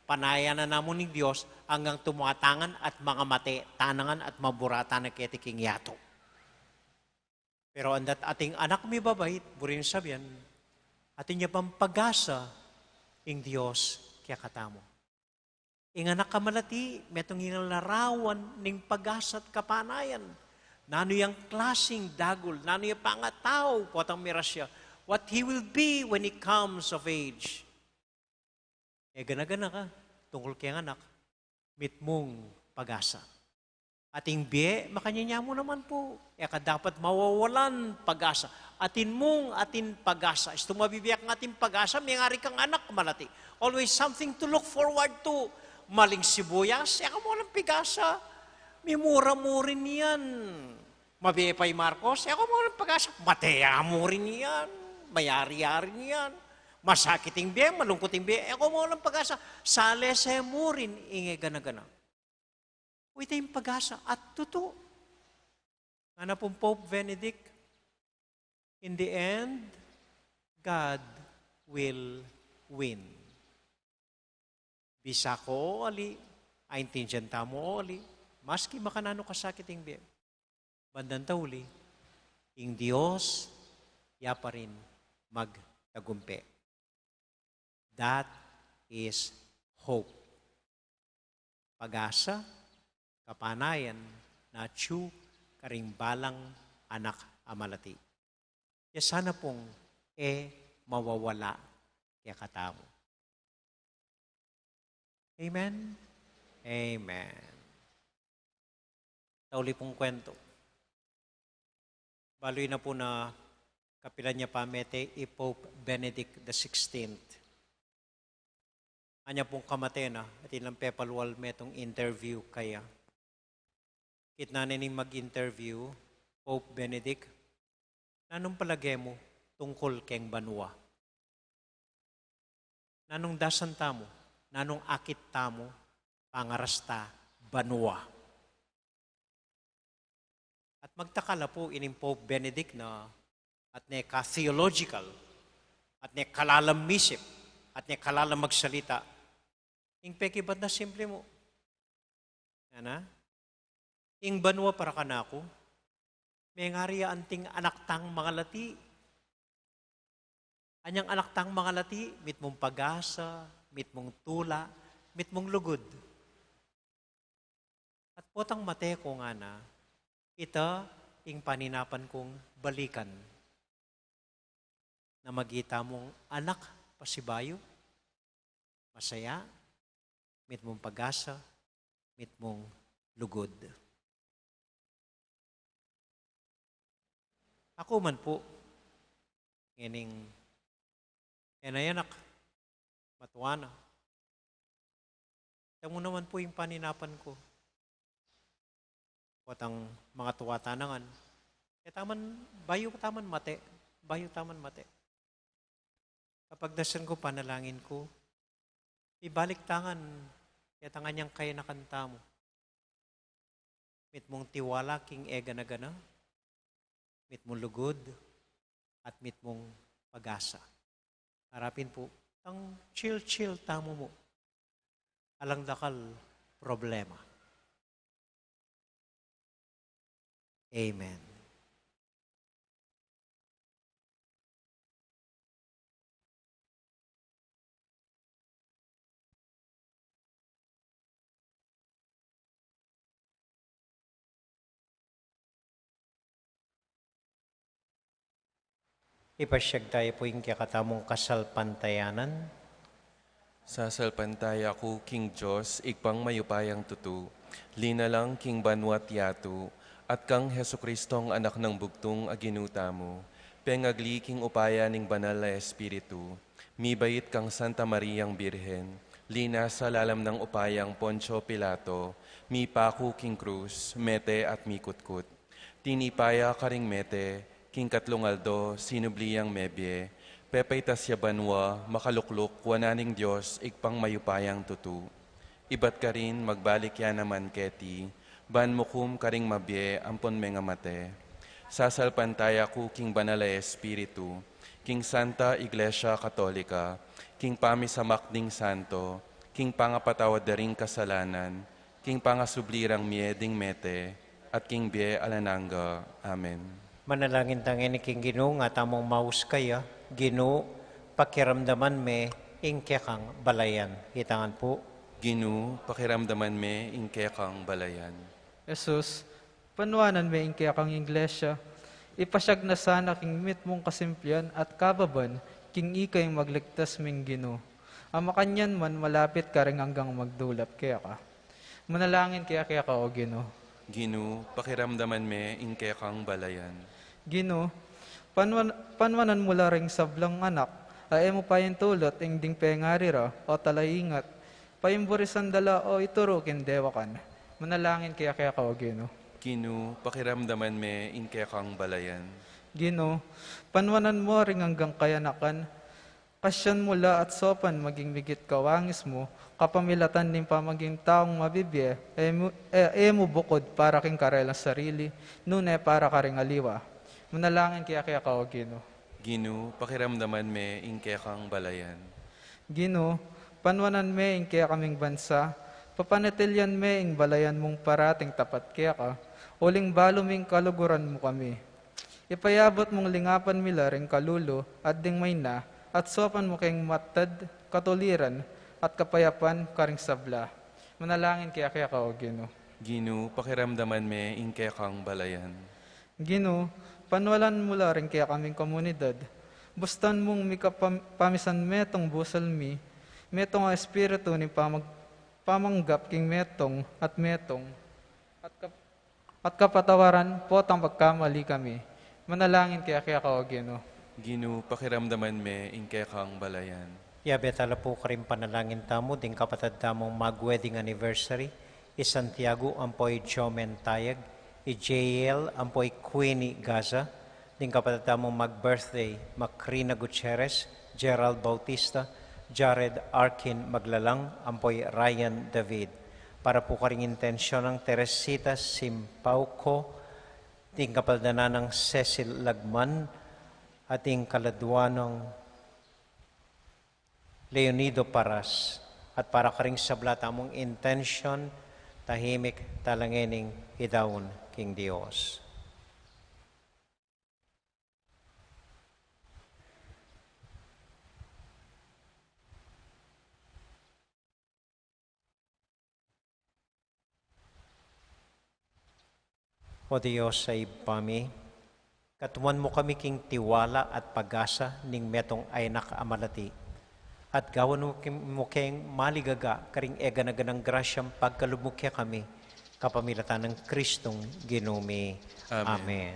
panayan na namu ning Dios, anggang tumata ngan at mangamate, tana ngan at maburatan na keti king yatu. Pero andat ating anak mibabait, buri nang sabian, atin ya pang pag-asa ing Dios kekatamu. Ing anak a malati, metung ing larawan ning pag-asa at kapanayan. Nanu yang klasing dagul, nanu yang pangatau, potang mirasya, what he will be when he comes of age. E gana-gana ka tungkul keng anak, mitmung pag-asa. Ating bie, makanyan ya mu naman pu. E ka dapat mawawalan pag-asa. Atin mung atin pag-asa. Istung mabibiyak ng atin pag-asa, mengari kang anak malati. Always something to look forward to. Maling sibuyas, e ka mu alang pig-asa. Mimura mu rin yan. Mabie pa i Marcos, e ka mu alang pag-asa. Mate ya mu rin yan. Mayari-yari yan. Masakit ing bie, malungkut ing bie, e ka mu alang pag-asa. Salese mu rin ing e gana-gana. Uy, ita ing pag-asa at tutu. Ngana pung Pope Benedict, "In the end, God will win." Bisa ko o ali, aintindian tamu o ali, maski makananu kasakit ing bie, bandang tauli, ing Dios ya pa rin magtagumpe. That is hope. Pag-asa, kapanayan, na atyu karing balang anak a malati. Ya sana pung e mawawala kekatamu. Amen? Amen. Tauli pung kuwentu. Balu yu na pu na kapilan ya pamete i Pope Benedict the sixteenth. Anya pung kamate na, atin lang pepalual metung interview kaya. Kitnan ne ning mag-interview, Pope Benedict, nanung palage mu tungkul keng banua? Nanung dasan tamu, nanung akit tamu, pangarasta banua? At magtaka la pu ining Pope Benedict na at ne ka-theological, at ne kalalam misip, at ne kalalam magsalita. Ing pekibat na simple mu. Ana? Ing banua para kanaku, mengari ya anting anak tang mangalati. Anyang anak tang mangalati, mitmung pag-asa, mitmung tula, mitmung lugud. At potang mate ku ngana, ita ing paninapan kung balikan. Na maging tamung anak pasibayu, masaya, mitmung pag-asa, mitmung lugud. Aku man pu, ngening E na ya, anak, matua na. Ita mu naman pu ing paninapan ku. Potang mangatua ta na ngan. E taman, bayu taman mate. Bayu taman mate. Kapagdasan ku, panalangin ku, ibalik ta ngan, keta ngan yang kayanakan tamu. Mitmung tiwala king e gana-gana, mitmung lugud, at mitmung pag-asa. Arapin pu, tang chill-chill tamu mu. Alang dakal problema. Amen. Ipasyag taya pu ing kekatamung kasalpantayanan. Sasalpantaya ku king Dios, Ibpang mayupayang tutu, linalang king banua't yatu, at kang Jesucristong Anak nang bugtung a Ginu tamu, pengagli king upaya ning Banal a Espiritu, mibait kang Santa Mariang Birhen, linasa lalam nang upayang Poncio Pilato, mipaku king krus, mete at mikutkut. Tinipa ya karing mete, king katlung aldo, sinubli yang mebie, pepaitas ya banua, makalukluk wanan ning Dios, Ibpang mayupayang tutu. Ibat karin, magbalik ya naman keti, ban mukum karing mabie ampon mengamate. Sasalpantaya ku king Banal a Espiritu, king Santa Iglesia Katolika, king pamisamak ding santo, king pangapatawad da ring kasalanan, king pangasubli rang mie ding mete, at king bie alang angga. Amen. Manalangin ta ngeni king Ginu, nga tamung maus kaya, Ginu, pakiramdaman me ing kekang balayan. Ita ngan pu. Ginu, pakiramdaman me ing kekang balayan. Jesus, panuanan me ing kekang iglesia, ipasyag na sana king mitmung kasimplian at kababan, king ika ing magligtas ming Ginu. A makanyan man malapit karing anggang magdulap keka. Manalangin kaya keka, O Ginu. Ginu, pakiramdaman me ing kekang balayan. Ginu, panuan-, panuanan mu la ring sablang anak, a e mu paintulut ing ding pengari ra, o talaingat, paimburisan da la o ituru king dewakan. Manalangin kaya keka, O Ginu. Ginu, pakiramdaman me ing kekang balayan. Ginu, panuanan mu ring anggang kayanakan, kasyan mu la at saupan maging migit kawangis mu, kapamilatan ning pamaging taung mabibie, e mu, e, e mu bukud para king karelang sarili, nune para karing aliwa. Manalangin kaya keka, O Ginu. Ginu, pakiramdaman me ing kekang balayan. Ginu, panuanan me ing kekaming bansa, papanatilian me ing balayan mung parating tapat keka, uling balu ming kaluguran mu kami. Ipayabut mung lingapan mi la ring kalulu at ding maina, at saupan mu keng matad, katuliran, at kapayapan karing sabla. Manalangin kaya keka, O Ginu. Ginu, pakiramdaman me ing kekang balayan. Ginu, panuanan mu la ring kekaming komunidad. Bustan mung mikapam-, pamisan metung busal mi, metung a espiritu ning pamag-, pamanggap king metung at metung, at kap-, at kapatawaran potang pagkamali kami. Manalangin kaya keka, O Ginu. Ginu, pakiramdaman me ing kekang balayan. Yabe tala pu karing panalangin tamu ding kapatad tamung mag-wedding anniversary, i Santiago ampo i Jomen Tayag, i J L ampo i Queenie Gaza, ding kapatad tamung mag-birthday, Macrina Gutierrez, Gerald Bautista, Jared Arkin Maglalang, ampo i Ryan David. Para pu karing intensyon nang Teresita Simpauco, ding kapatad nang Cecil Lagman, at ding kaladwa nang Leonido Paras, at para karing sabla tamung intensyon, tahimik tala ngening idaun king Dios. O Dios a Ibpa mi, katuan mu kami king tiwala at pag-asa ning metung a anak a malati. At gawan mu king, mu keng maligaga karing e gana-ganang grasyang pagkalub mu kekami, kapamilatan nang Kristong Ginu mi. Amen. Amen.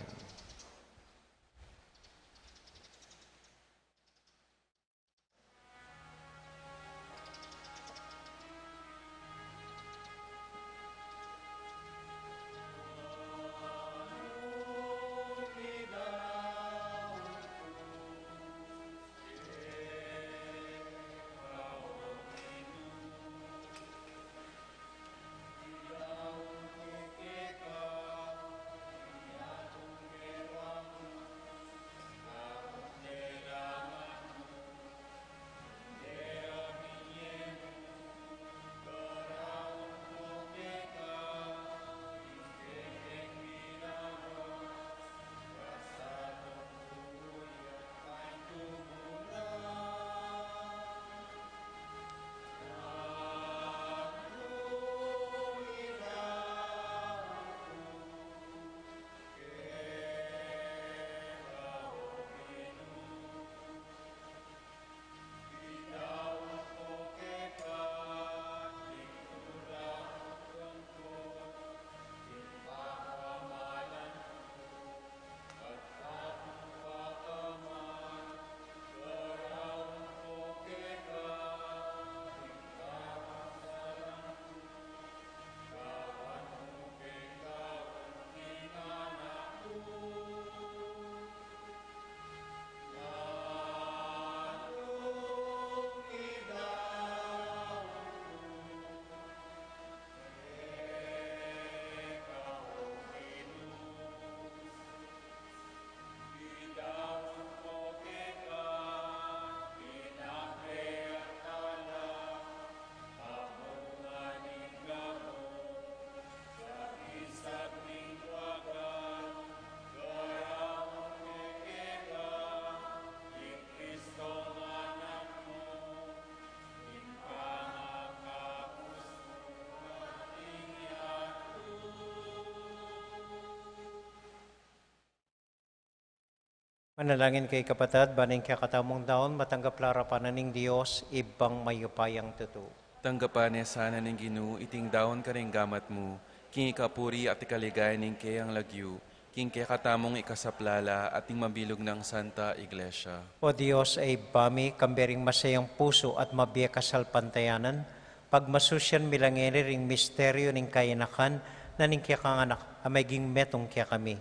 Manalangin kayu, kapatad, ban ing kekatamung daun matanggap la arapan na ning Dios, Ibpang mayupayang tutu. Tanggapan ne sana ning Ginu iting daun karing gamat mu, king ikapuri at ikaligaya ning keyang lagyu, king kekatamung ikasaplala at ning mabilug nang Santa Iglesia. O Dios a Ibpa mi, kambe ring masayang pusu at mabie kasalpantayanan, pagmasusian mi la ngeni ring misteryu ning kainakan na ning kekang Anak a meging metung kekami.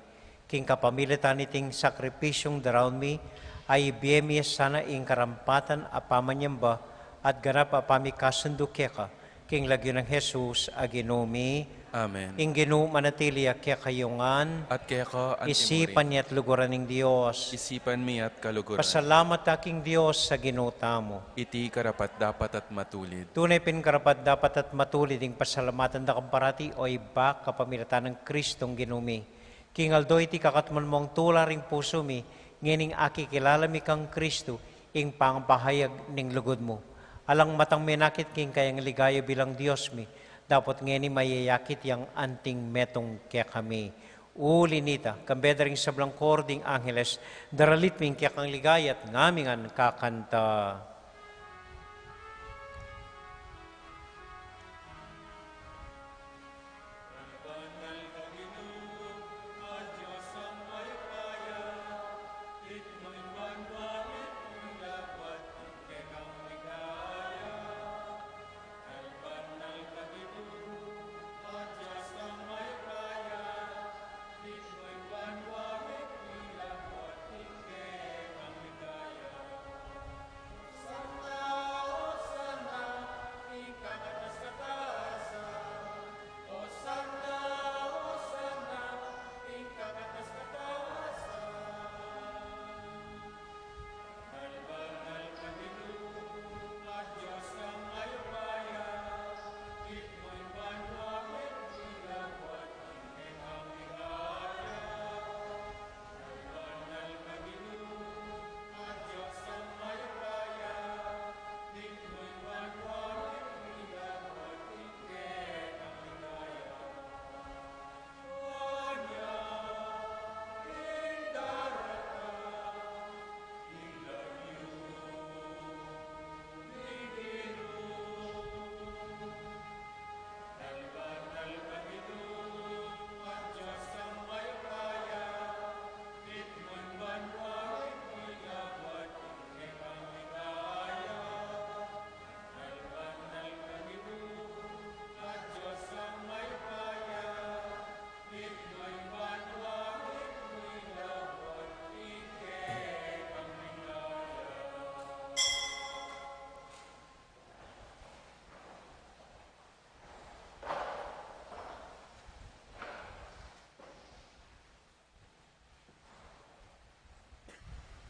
King kapamilatan niting sakripisyung daraun mi, a ibie mi sana ing karampatan a pamanyamba at ganap a pamikasundu keka, king lagyu nang Jesus a Ginu mi. Amen. Ing Ginu manatili ya kekayu ngan. At keka antimurin. Isipan ya at luguran ning Dios. Isipan mi at kaluguran. Pasalamat ta king Dios a Ginu tamu. Iti karapat-dapat at matulid. Tune pin karapat-dapat at matulid ing pasalamatan da ka parati, o Ibpa, kapamilatan nang Kristong Ginu mi. King aldo iti kakatmuan mung tula ring pusu mi, ngening akikilala mi kang Kristu, ing pangapahayag ning lugud mu. Alang matang menakit king kayang ligaya bilang Dios mi, dapot ngeni mayayakit yang anting metung kekami. Uli nita, kambe da ring sablang koro ding angeles, daralit mi ing kekang ligaya at ngami ngan kakanta.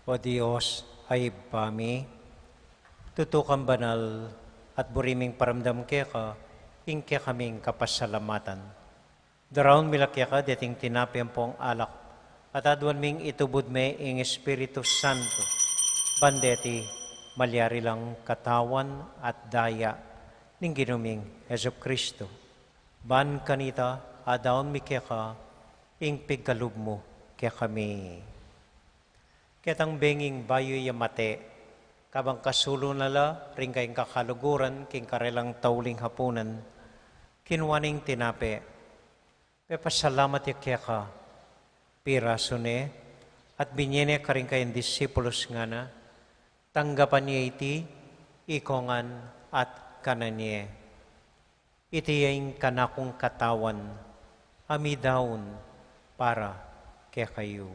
O Dios a Ibpa mi, tutu kang banal at buri ming paramdam keka ing kekaming kapasalamatan. Daraun mi la keka deting tinape ampong alak, at aduan ming itubud me ing Espiritu Santo, ban deti malyari lang katawan at daya ning Ginu ming Jesucristo. Ban kanita adaun mi keka ing pigkalub mu kekami. Ketang benging bayu ya mate, kabang kasulu na la ring kayang kakaluguran king karelang tauling hapunan, kinua ne ing tinape, pepasalamat ya keka, pirasu ne, at binye ne karing kayang disipulus, ngana, tanggapan ye iti ikongan at kanan ye. Iti ya ing kanakung katawan a midaun para kekayu.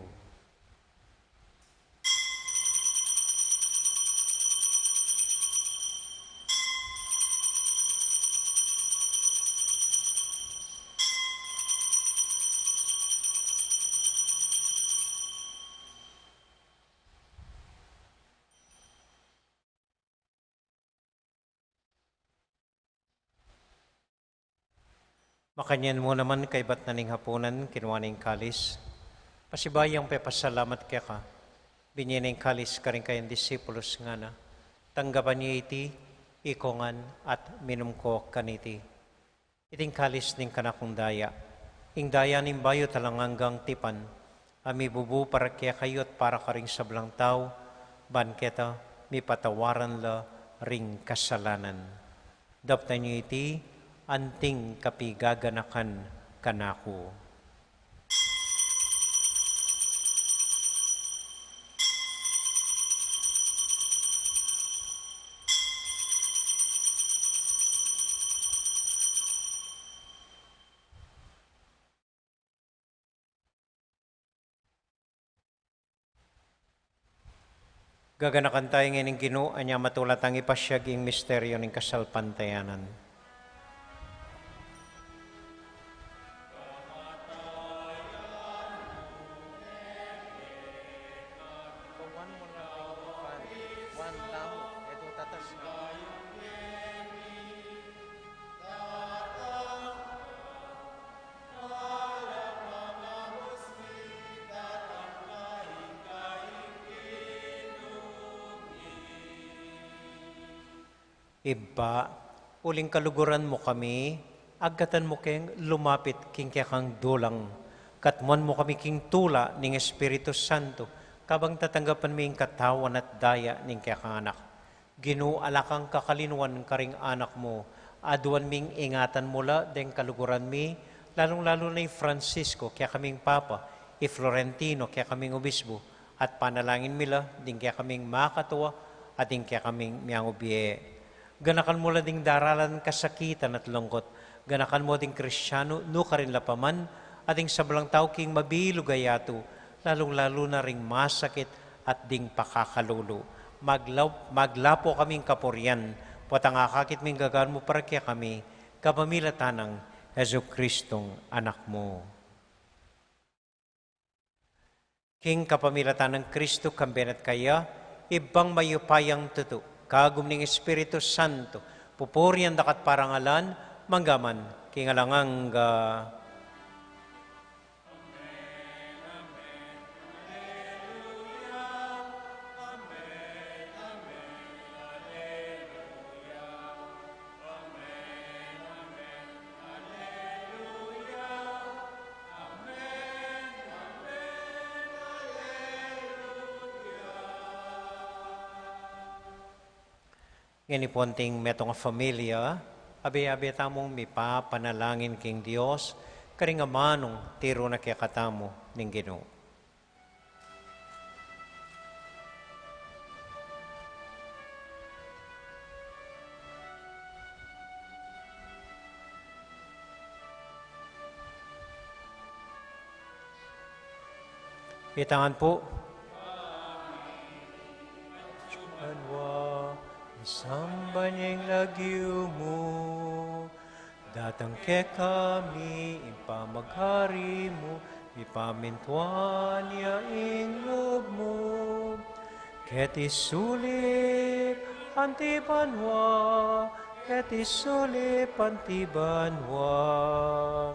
Makanyan mu naman kaybat na ning hapunan, kinua ne ing kalis. Pasibayu yang pepasalamat keka, binye ne ing kalis karing kayang disipulus, ngana, tanggapan ye iti ikongan at minum ko kaniti. Iti ing kalis ning kanakung daya, ing daya ning bayu at alang anggang tipan, A mibubu para kekayu at para karing sablang tau, ban keta mipatawaran la ring kasalanan. Daptan yu iti anting kapigaganakan kanaku. Gaganakan taya ngeni ing Ginu, anya matula tang ipasiag ing misteryu ning kasalpantayanan. Ibpa, uling kaluguran mu kami, agkatan mu keng lumapit king kekang dulang, katmuan mu kami king tula ning Espiritu Santo, kabang tatanggapan mi ing katawan at daya ning kekang Anak. Ginu, ala kang kakalinuan karing anak mu, aduan ming ingatan mu la deng kaluguran mi, lalung-lalu na i Francisco, kekaming Papa, i Florentino, kekaming Obisbu, at panalangin mi la ding kekaming makatua, at ding kekaming miangubie. Ganakan mu la ding daralan kasakitan at lungkut, ganakan mu ding Kristianu, nukarin la pa man, at ding sablang tau king mabilug a yatu, lalung-lalu na ring masakit at ding pakakalulu. Magla-, maglapo kaming kapurian, potang akakit ming gagan mu para kekami, kapamilatan nang Jesucristong Anak mu. King kapamilatan nang Kristu, kambe na at kaya, Ibpang mayupayang tutu, kagum ning Espiritu Santo, pupurian da ka at parangalan, mangga man king alang angga. Ngeni pu anting metung a familia, abe-abe tamung mipapanalangin king Dios, karing amanung tiru na kekatamu ning Ginu. Itangan pu. Banua, misamban ya ing lagyu mu, datang kekami ing pamaghari mu, mipamintuan ya ing lub mu. Keti sulip anti banua, keti sulip anti banua.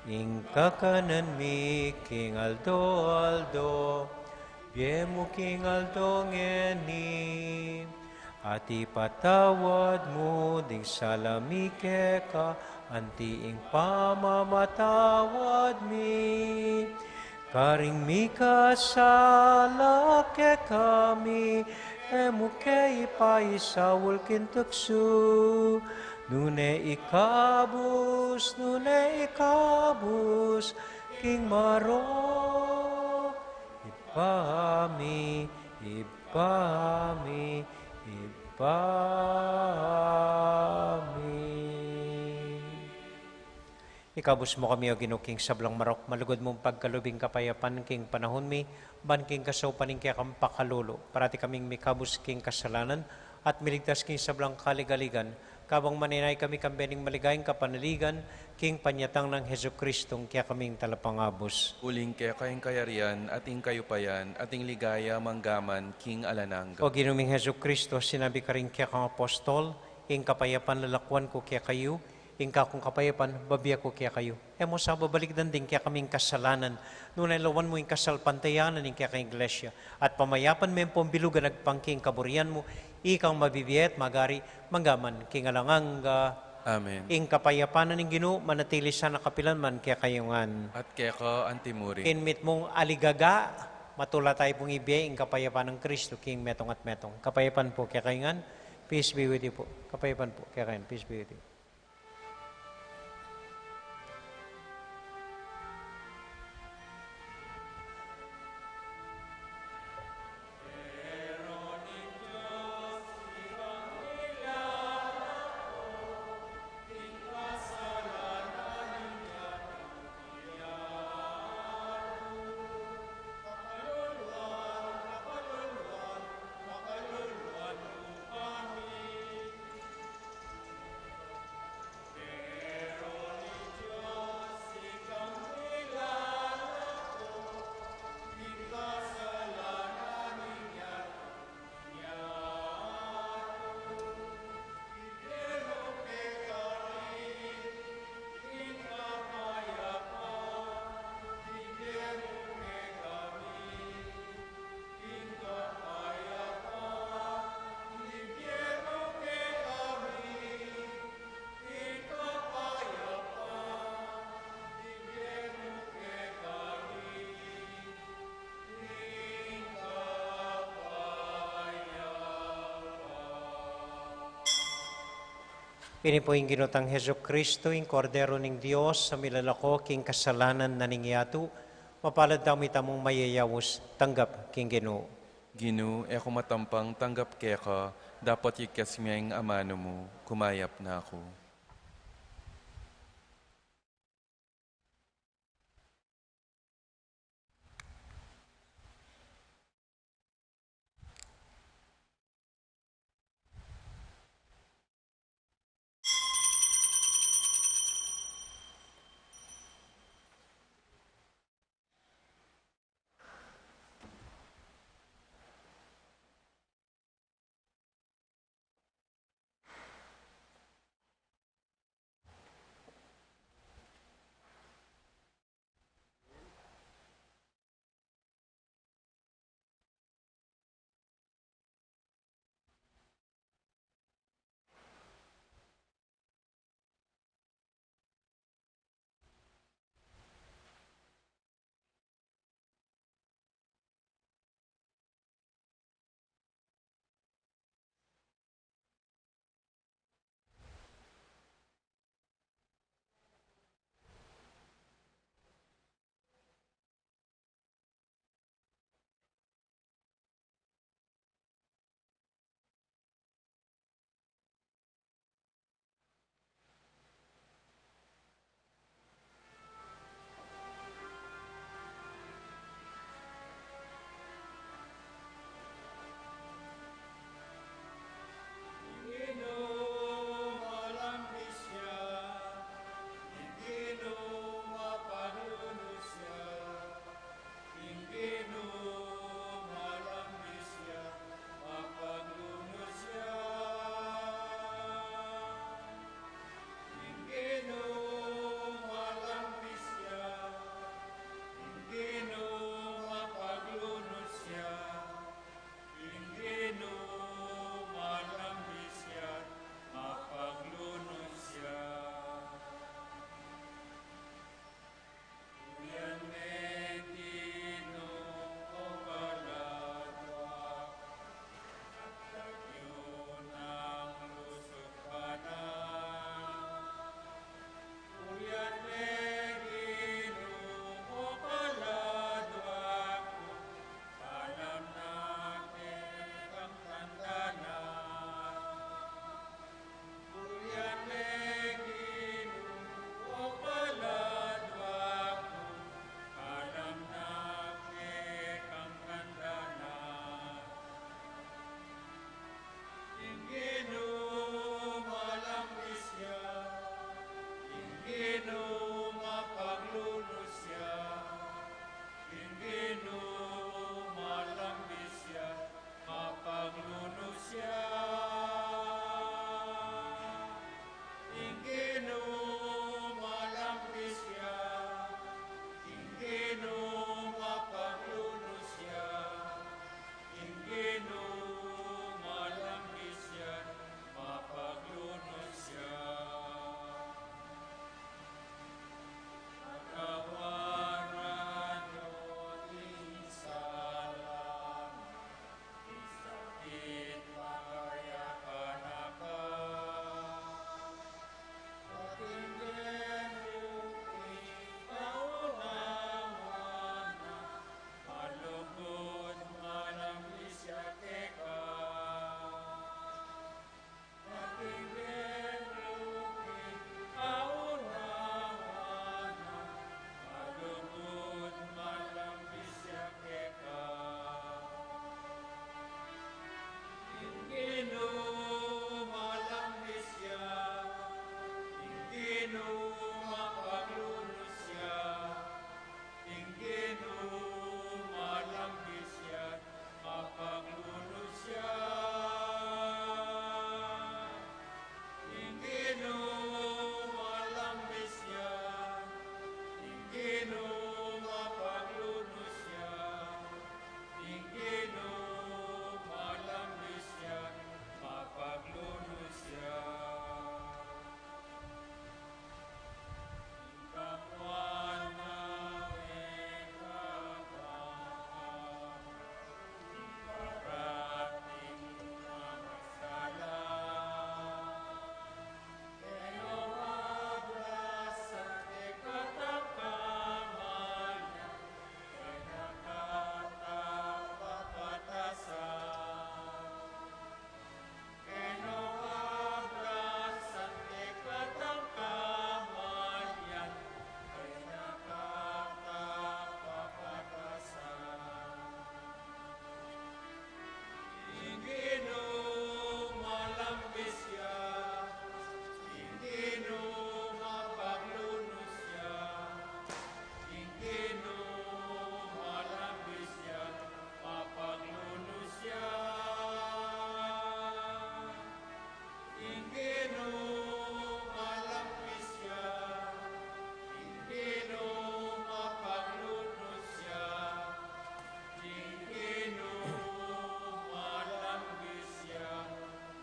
Ing kakanan mi king aldo-aldo, ibie mu king aldo ngeni, at ipatawad mu ding sala mi keka, anti ing pamamatawad mi karing mikasala kekami, e mu ke ipaisaul king tuksu, nune ikabus, nune ikabus king marok. Ibpa mi, Ibpa mi, Ibpa mi. Ikabus mu kami, O Ginu, king sablang marok, malugud mung pagkalub ing kapayapan king panahun mi, ban king kasaupan ning kekang pakalulu, parati kaming mikabus king kasalanan, at miligtas king sablang kaligaligan, kabang manenaya kami kambe ning maligayang kapanaligan, king panyatang nang Jesucristong kekaming Talapangabus. Uling keka ing kayarian, at ing kayupayan, at ing ligaya manggaman king alang angga. O Ginu ming Jesucristo, sinabi karing kekang apostol, ing kapayapan lalakuan ku kekayu, ing kakung kapayapan babie ku kekayu. E mu sa babalikdan ding kekaming kasalanan, nune lawan mu ing kasalpantayanan ning kekang Iglesia, at pamayapan me ing pambilugan agpang king kaburian mu, ikang mabibie at magari, manggaman king alang angga. Amen. Ing kapayapan na ning Ginu manatili sana kapilan man kekayu ngan. At keka antimurin. King mitmung aligaga, matula tayu pung ibie ing kapayapan nang Kristu king metung at metung. Kapayapan pu kekayu ngan. Peace be with you pu. Kapayapan pu kekayu ngan. Peace be with you. Ini pu ing ginutang Jesucristo, ing Kordero ning Dios, a milalako king kasalanan na ning yatu. Mapalad tamu itamung mayayaus tanggap king Ginu. Ginu, e ku matampang tanggap keka, dapot yagkas me ing amanu mu, kumayap na ku. Ginu, mapaglunus ya. Ing Ginu, malambis ya, mapaglunus ya. Ing Ginu, malambis ya. Ing Ginu, mapaglunus ya. Ing Ginu, malambis ya, mapaglunus ya. Ing Ginu, malambis ya. Ing Ginu, mapaglunus ya. Ing Ginu, malambis ya,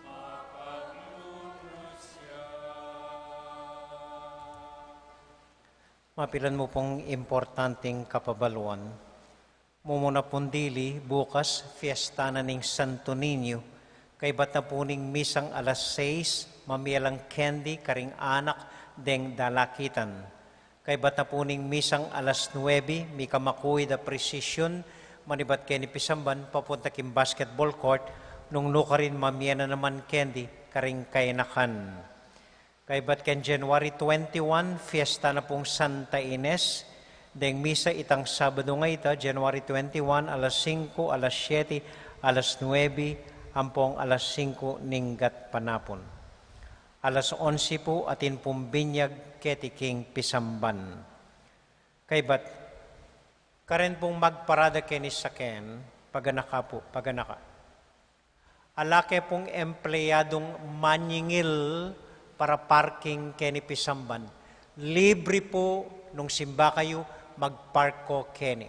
mapaglunus ya. Mapilan mu pung importanteng kapabaluan. Mumuna pung dili, bukas, fiesta na ning Santo Niño. Kaybat na pu ning misang alas sais, mamie lang candy karing anak deng dalakitan. Kaybat na pu ning misang alas nuebe, mika makuid a presisyun, manibat keni pisamban, papunta king basketball court, nung nukarin mamie na naman candy karing kayanakan. Kaybat keng January twenty-one, fiesta na pung Santa Ines. Deng misa itang Sabado ngayta, January twenty-one, alas singko, alas siyete, alas nuebe, ampong alas singko ning gatpanapun. Alas onse pu atin pung binyag keti king pisamban. Kaybat, karen pung magparada keni saken, paganaka pu, paganaka. Ala ke pung empleyadung manyingil para parking keni pisamban. Libre pu, nung simba kayu, mag-park ko keni.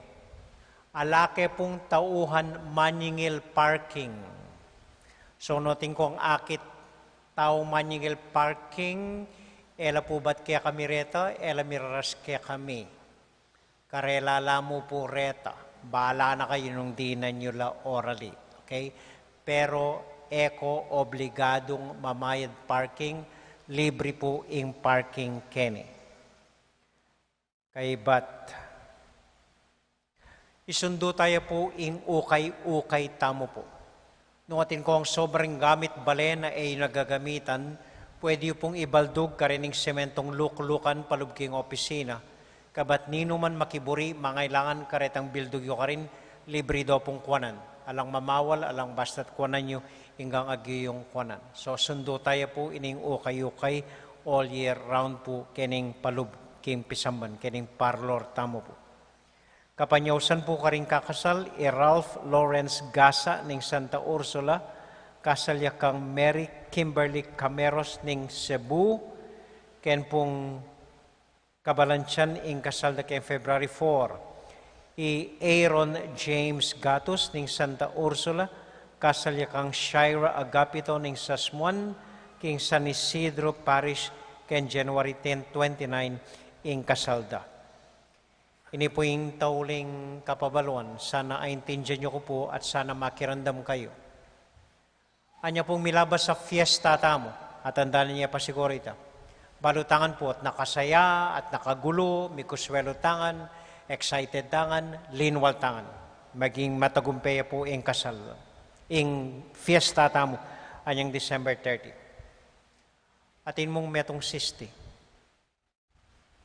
Ala ke pung tauhan manyingil parking. So, no atin kong akit taung manyingil parking, e la pu bat kekami reta, e la miraras kekami. Karela la mu pu reta, bala na kayu nung dinan yu la orali, okay? Pero e ko obligadung mamayad parking, libre pu ing parking keni. Kaybat, isundu taya pu ing ukay-ukay tamu pu. Nung atin kong sobrang gamit bale na e yu na gagamitan, pwede yu pung ibaldug karening sementong luklukan palub king opisina. Kabat ninuman makiburi, mangailangan karetang bildug yu karin, libre do pung kuanan. Alang mamawal, alang basta't kuanan yu, inggang agyu yung kuanan. So, sundu taya pu ining ukay-ukay all year round pu kening palub king pisamban, kening parlor tamu pu. Kapanyausan pu karing kakasal, i Ralph Lawrence Gasa ning Santa Ursula, kasal ya kang Mary Kimberly Cameros ning Cebu, ken pung kabalantian ing kasal da keng February four. I Aaron James Gatus ning Santa Ursula, kasal ya kang Shira Agapito ning Sasmuan, king San Isidro Parish, ken January ten, twenty-nine, ing kasal da. Ini pu ing tauling kapabaluan, sana aintindian yu ku pu at sana makiramdam kayu. Anya pung milabas a fiesta tamu, at andanan ya pa siguru ita. Balu tangan pu at nakasaya, at nakagulu, mikuswelu tangan, excited tangan, linwal tangan. Maging matagumpe ya pu ing kasal, ing fiesta tamu, anyang December thirty. Atin mung metung sisti.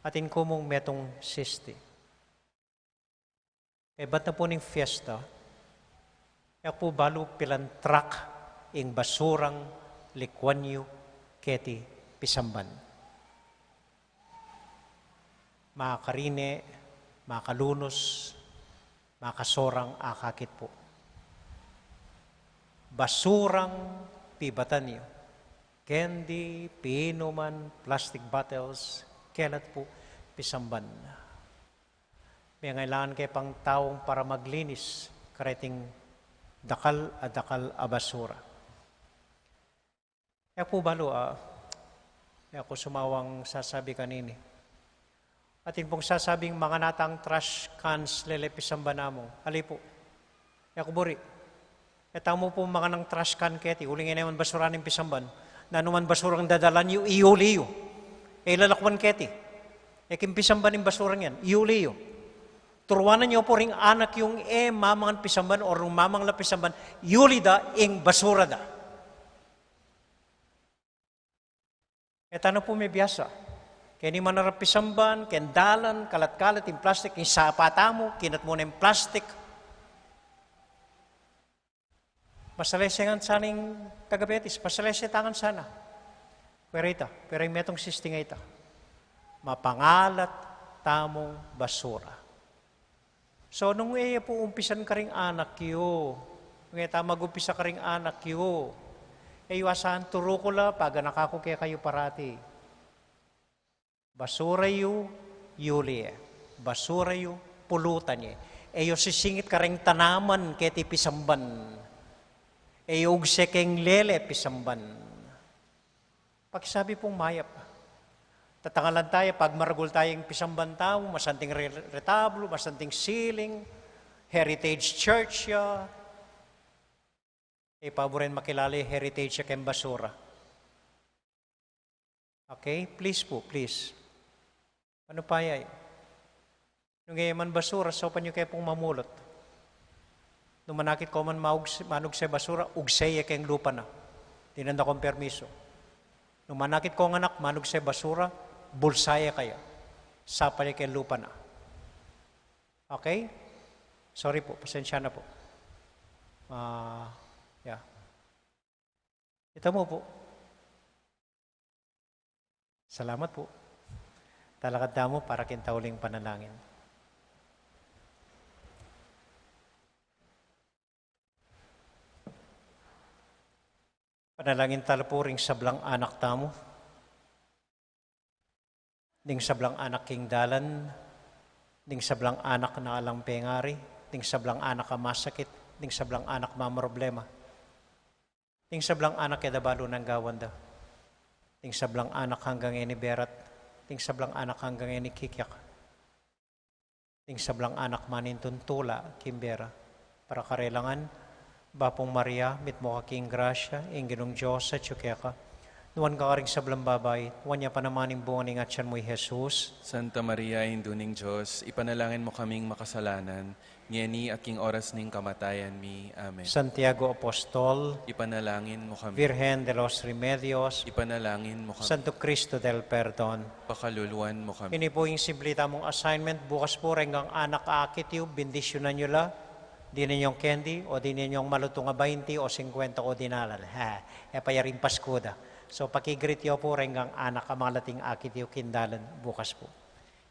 Atin ku mung metung sisti. Kaybat na pu ning fiesta, e ku pu balu pilan truck ing basurang likuan yu keti pisamban. Makarine, makalunus, makasorang akakit pu. Basurang pibatan yu. Candy, pinuman, plastic bottles, kelat pu pisamban. Mengailangan ke pang taung para maglinis kareting dakal a dakal a basura. E ku balu, ah, e ku sumawang sasabi kanini. Atin pung sasabing mangan tang trash cans lele pisamban namu. Ali pu. E ku buri. E tamu pu mangan ng trash can keti, uling e naman basura ning pisamban. Nanu man basurang dadalan yu, iyuli yu. E lalakwan keti. E king pisamban ing basurang yan, iyuli yu. Turuanan yu pu ring anak yung e mamangan pisamban o nung mamangan la pisamban, iyuli da ing basura da. E tana pu mebiasa. Keni manarap pisamban, ken dalan, kalat-kalat ing plastik, ing sapa tamu, kinat mu na ing plastik. Masalese ngan sana ing taga-Betis, masalese ta ngan sana. Pero ita, pero ing metung sisting a ita. Mapangalat tamung basura. So, nung e yu pu umpisan karing anak yu, nung e ta magumpisa karing anak yu, e yu asahan turu ku la, paganak aku kekayu parati. Basura yu, yuli ye. Basura yu, pulutan ye. E yu sisingit kareng tanaman keti pisamban. E yu ugse keng lele pisamban. Pakisabi pung mayap. Tatangalan taya, pagmaragul taya ing pisamban tamu, masanting re-, retablo, masanting ceiling, heritage church ya. E pa buren makilala ing heritage ya keng basura. Okay? Please pu, please. Ano pa yay? Nung e man basura, saupan yu ke pung mamulot. Nung manakit ko man maugse, manugse basura, ugse ye keng lupa na. Dinan da kong permiso. Nung manakit kong anak, manugse basura, bulsa ye kaya. Sapa ye keng lupa na. Okay? Sorry pu, pasensya na pu. Ah, yeah. Ita mu pu. Salamat pu. Talakad tamu para king tauling panalangin. Panalangin tala pu ring sablang anak tamu. Ding sablang anak king dalan, ding sablang anak na alang pengari, ding sablang anak a masakit, ding sablang anak mamroblema, ding sablang anak e da balu nang gawan da, ding sablang anak anggang e ni berat, ding sablang anak anggang e ni kikyak. Ding sablang anak manintun tula king bera. Para karelang ngan, Bapung Maria, mitmu ka king grasya, ing Ginung Dios atyu keka. Nuan ka karing sablang babai, nuan ya pa naman ing bunga ning atyan mu, i Jesus. Santa Maria, Indu ning Dios, ipanalangin mu kaming makasalanan, ngeni at king oras ning kamatayan mi. Amen. Santiago Apostol, ipanalangin mu kami. Virgen de los Remedios, ipanalangin mu kami. Santo Cristo del Perdon, pakaluluan mu kami. Ini pu ing simple tamung assignment, bukas pu reng anak akit yu, bendisyunan yu la, dinan yung candy, o dinan yung malutung a bainti o singkwenta o dinalan. Ha, e pa ya ring Pasku da. So, pakigreet yu pu reng anak a malating akit yu king dalan bukas pu.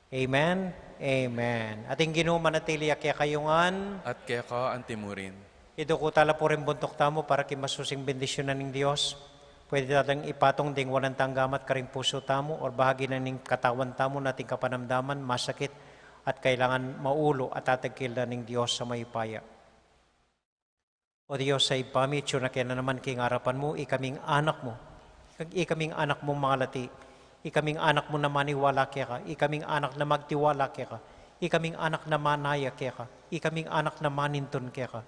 Amen. Amen. At ing Ginu manatili ya kekayu ngan. At keka antimurin. Iduku tala pu ring buntuk tamu para king masusing bendisyunan ning Dios. Pwede tang ipatung ding wanan tang gamat karing pusu tamu, or bahagi na ning katawan tamu na ating kapanamdaman, masakit, at kailangan maulu at tatagkil na ning Dios a mayupaya. O Dios a Ibpa mi, atyu na kami naman king arapan mu, ikaming anak mu. Ikaming anak mu mangalati. Ikaming anak mu na maniwala keka. Ikaming anak na magtiwala keka. Ikaming anak na manaya keka. Ikaming anak na manintun keka.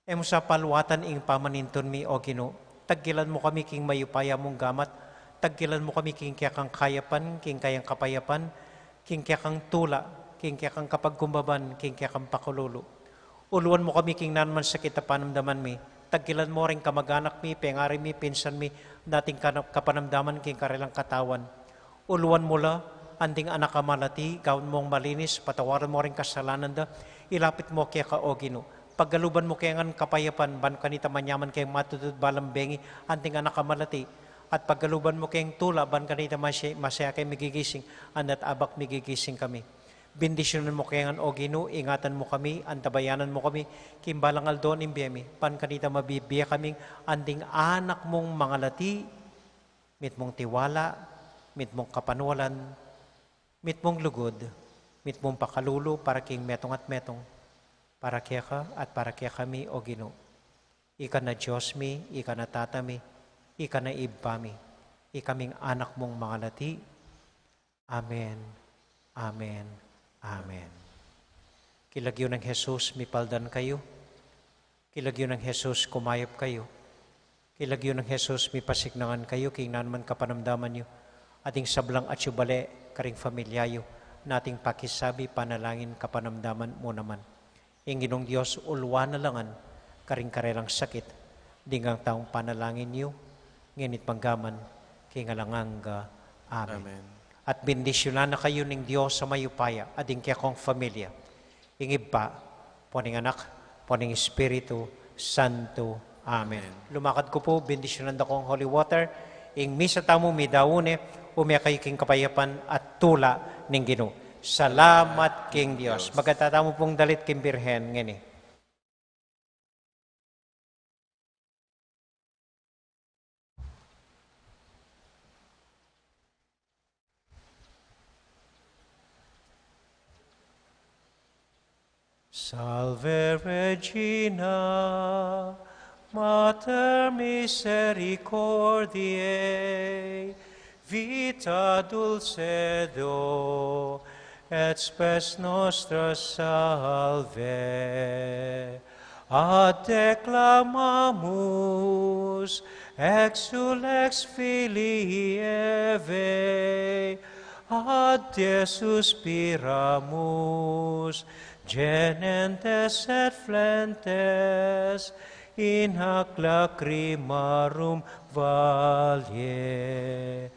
E mu sa paluatan ing pamanintun mi, O Ginu. Tagkilan mu kami king mayupaya mung gamat. Tagkilan mu kami king kekang kayapan, king kayang kapayapan, king kekang tula, king kekang kapagkumbaban, king kekang pakalulu. Uluan mu kami king nanuman sakit a panamdaman mi. Tagkilan mu ring kamaganak mi, pengari mi, pinsan mi, na ating kana-, kapanamdaman king karelang katawan. Uluan mu la, anting anak a malati, gawan mung malinis, patawaran mu ring kasalanan da, ilapit mu keka, O Ginu. Pagkaluban mu kaya ngan kapayapan, ban kanita manyaman keng matutud balang bengi, anting anak a malati, At pagkaluban mu keng tula, ban kanita masi-, masaya keng migigising, andat abak migigising kami. Bendisyunan mu kami ngan, O Ginu, ingatan mu kami, antabayanan mu kami, king balang aldo ning bie mi, ban kanita mabibie kaming anting anak mung mangalati, mitmung tiwala, mitmung kapanwalan, mitmung lugud, mitmung pakalulu para king metung at metung, para keka at para kekami, O Ginu. Ika na Dios mi, ika na Tata mi, ika na Ibpa mi, ikaming anak mung mangalati. Amen, amen, amen. King lagyu nang Jesus, mipaldan kayu. King lagyu nang Jesus, kumayap kayu. King lagyu nang Jesus, mipasiknangan kayu king nanuman kapanamdaman yu. At ing sablang atyu bale karing familia yu, na ating pakisabi, panalangin, kapanamdaman mu naman. Ing Ginung Dios, ulwan na la ngan karing karelang sakit, ding angga tang panalangin yu, ngeni't mangga man king alang angga. Amen. Amen. At bendisyunan na kayu ning Dios a mayupaya, at ding kekong familia. Ing Ibpa, ampo ning Anak, ampo ning Espiritu Santo. Amen. Amen. Lumakad ku pu, bendisyunan da kong holy water, ing misa tamu midaun ne, ume kayu king kapayapan at tula ning Ginu. Salamat king Dios. Dios. Magkatamu pung dalit king Birhen ngeni. Salve Regina, Mater misericordiae, vita dulcedo et spes nostra salve. Ad te clamamus, exsul ex filii Evae, ad te suspiramus, gementes et flentes in hac lacrimarum valle.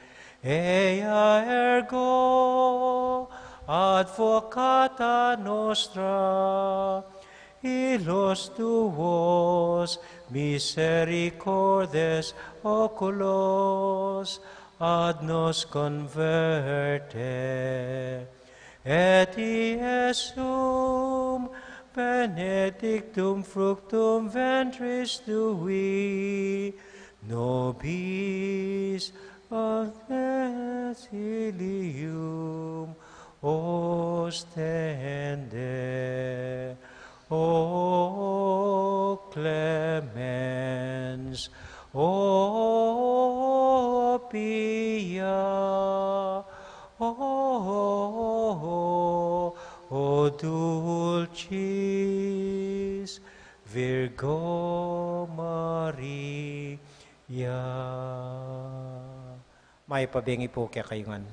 Ea ergo advocata nostra, illos tuos misericordes oculos ad nos converte. Et Iesum benedictum fructum ventris tui, nobis ad filium ostende. O clemens, o pia, o, o dulcis Virgo Maria. Mayap a bengi pu kekayu ngan.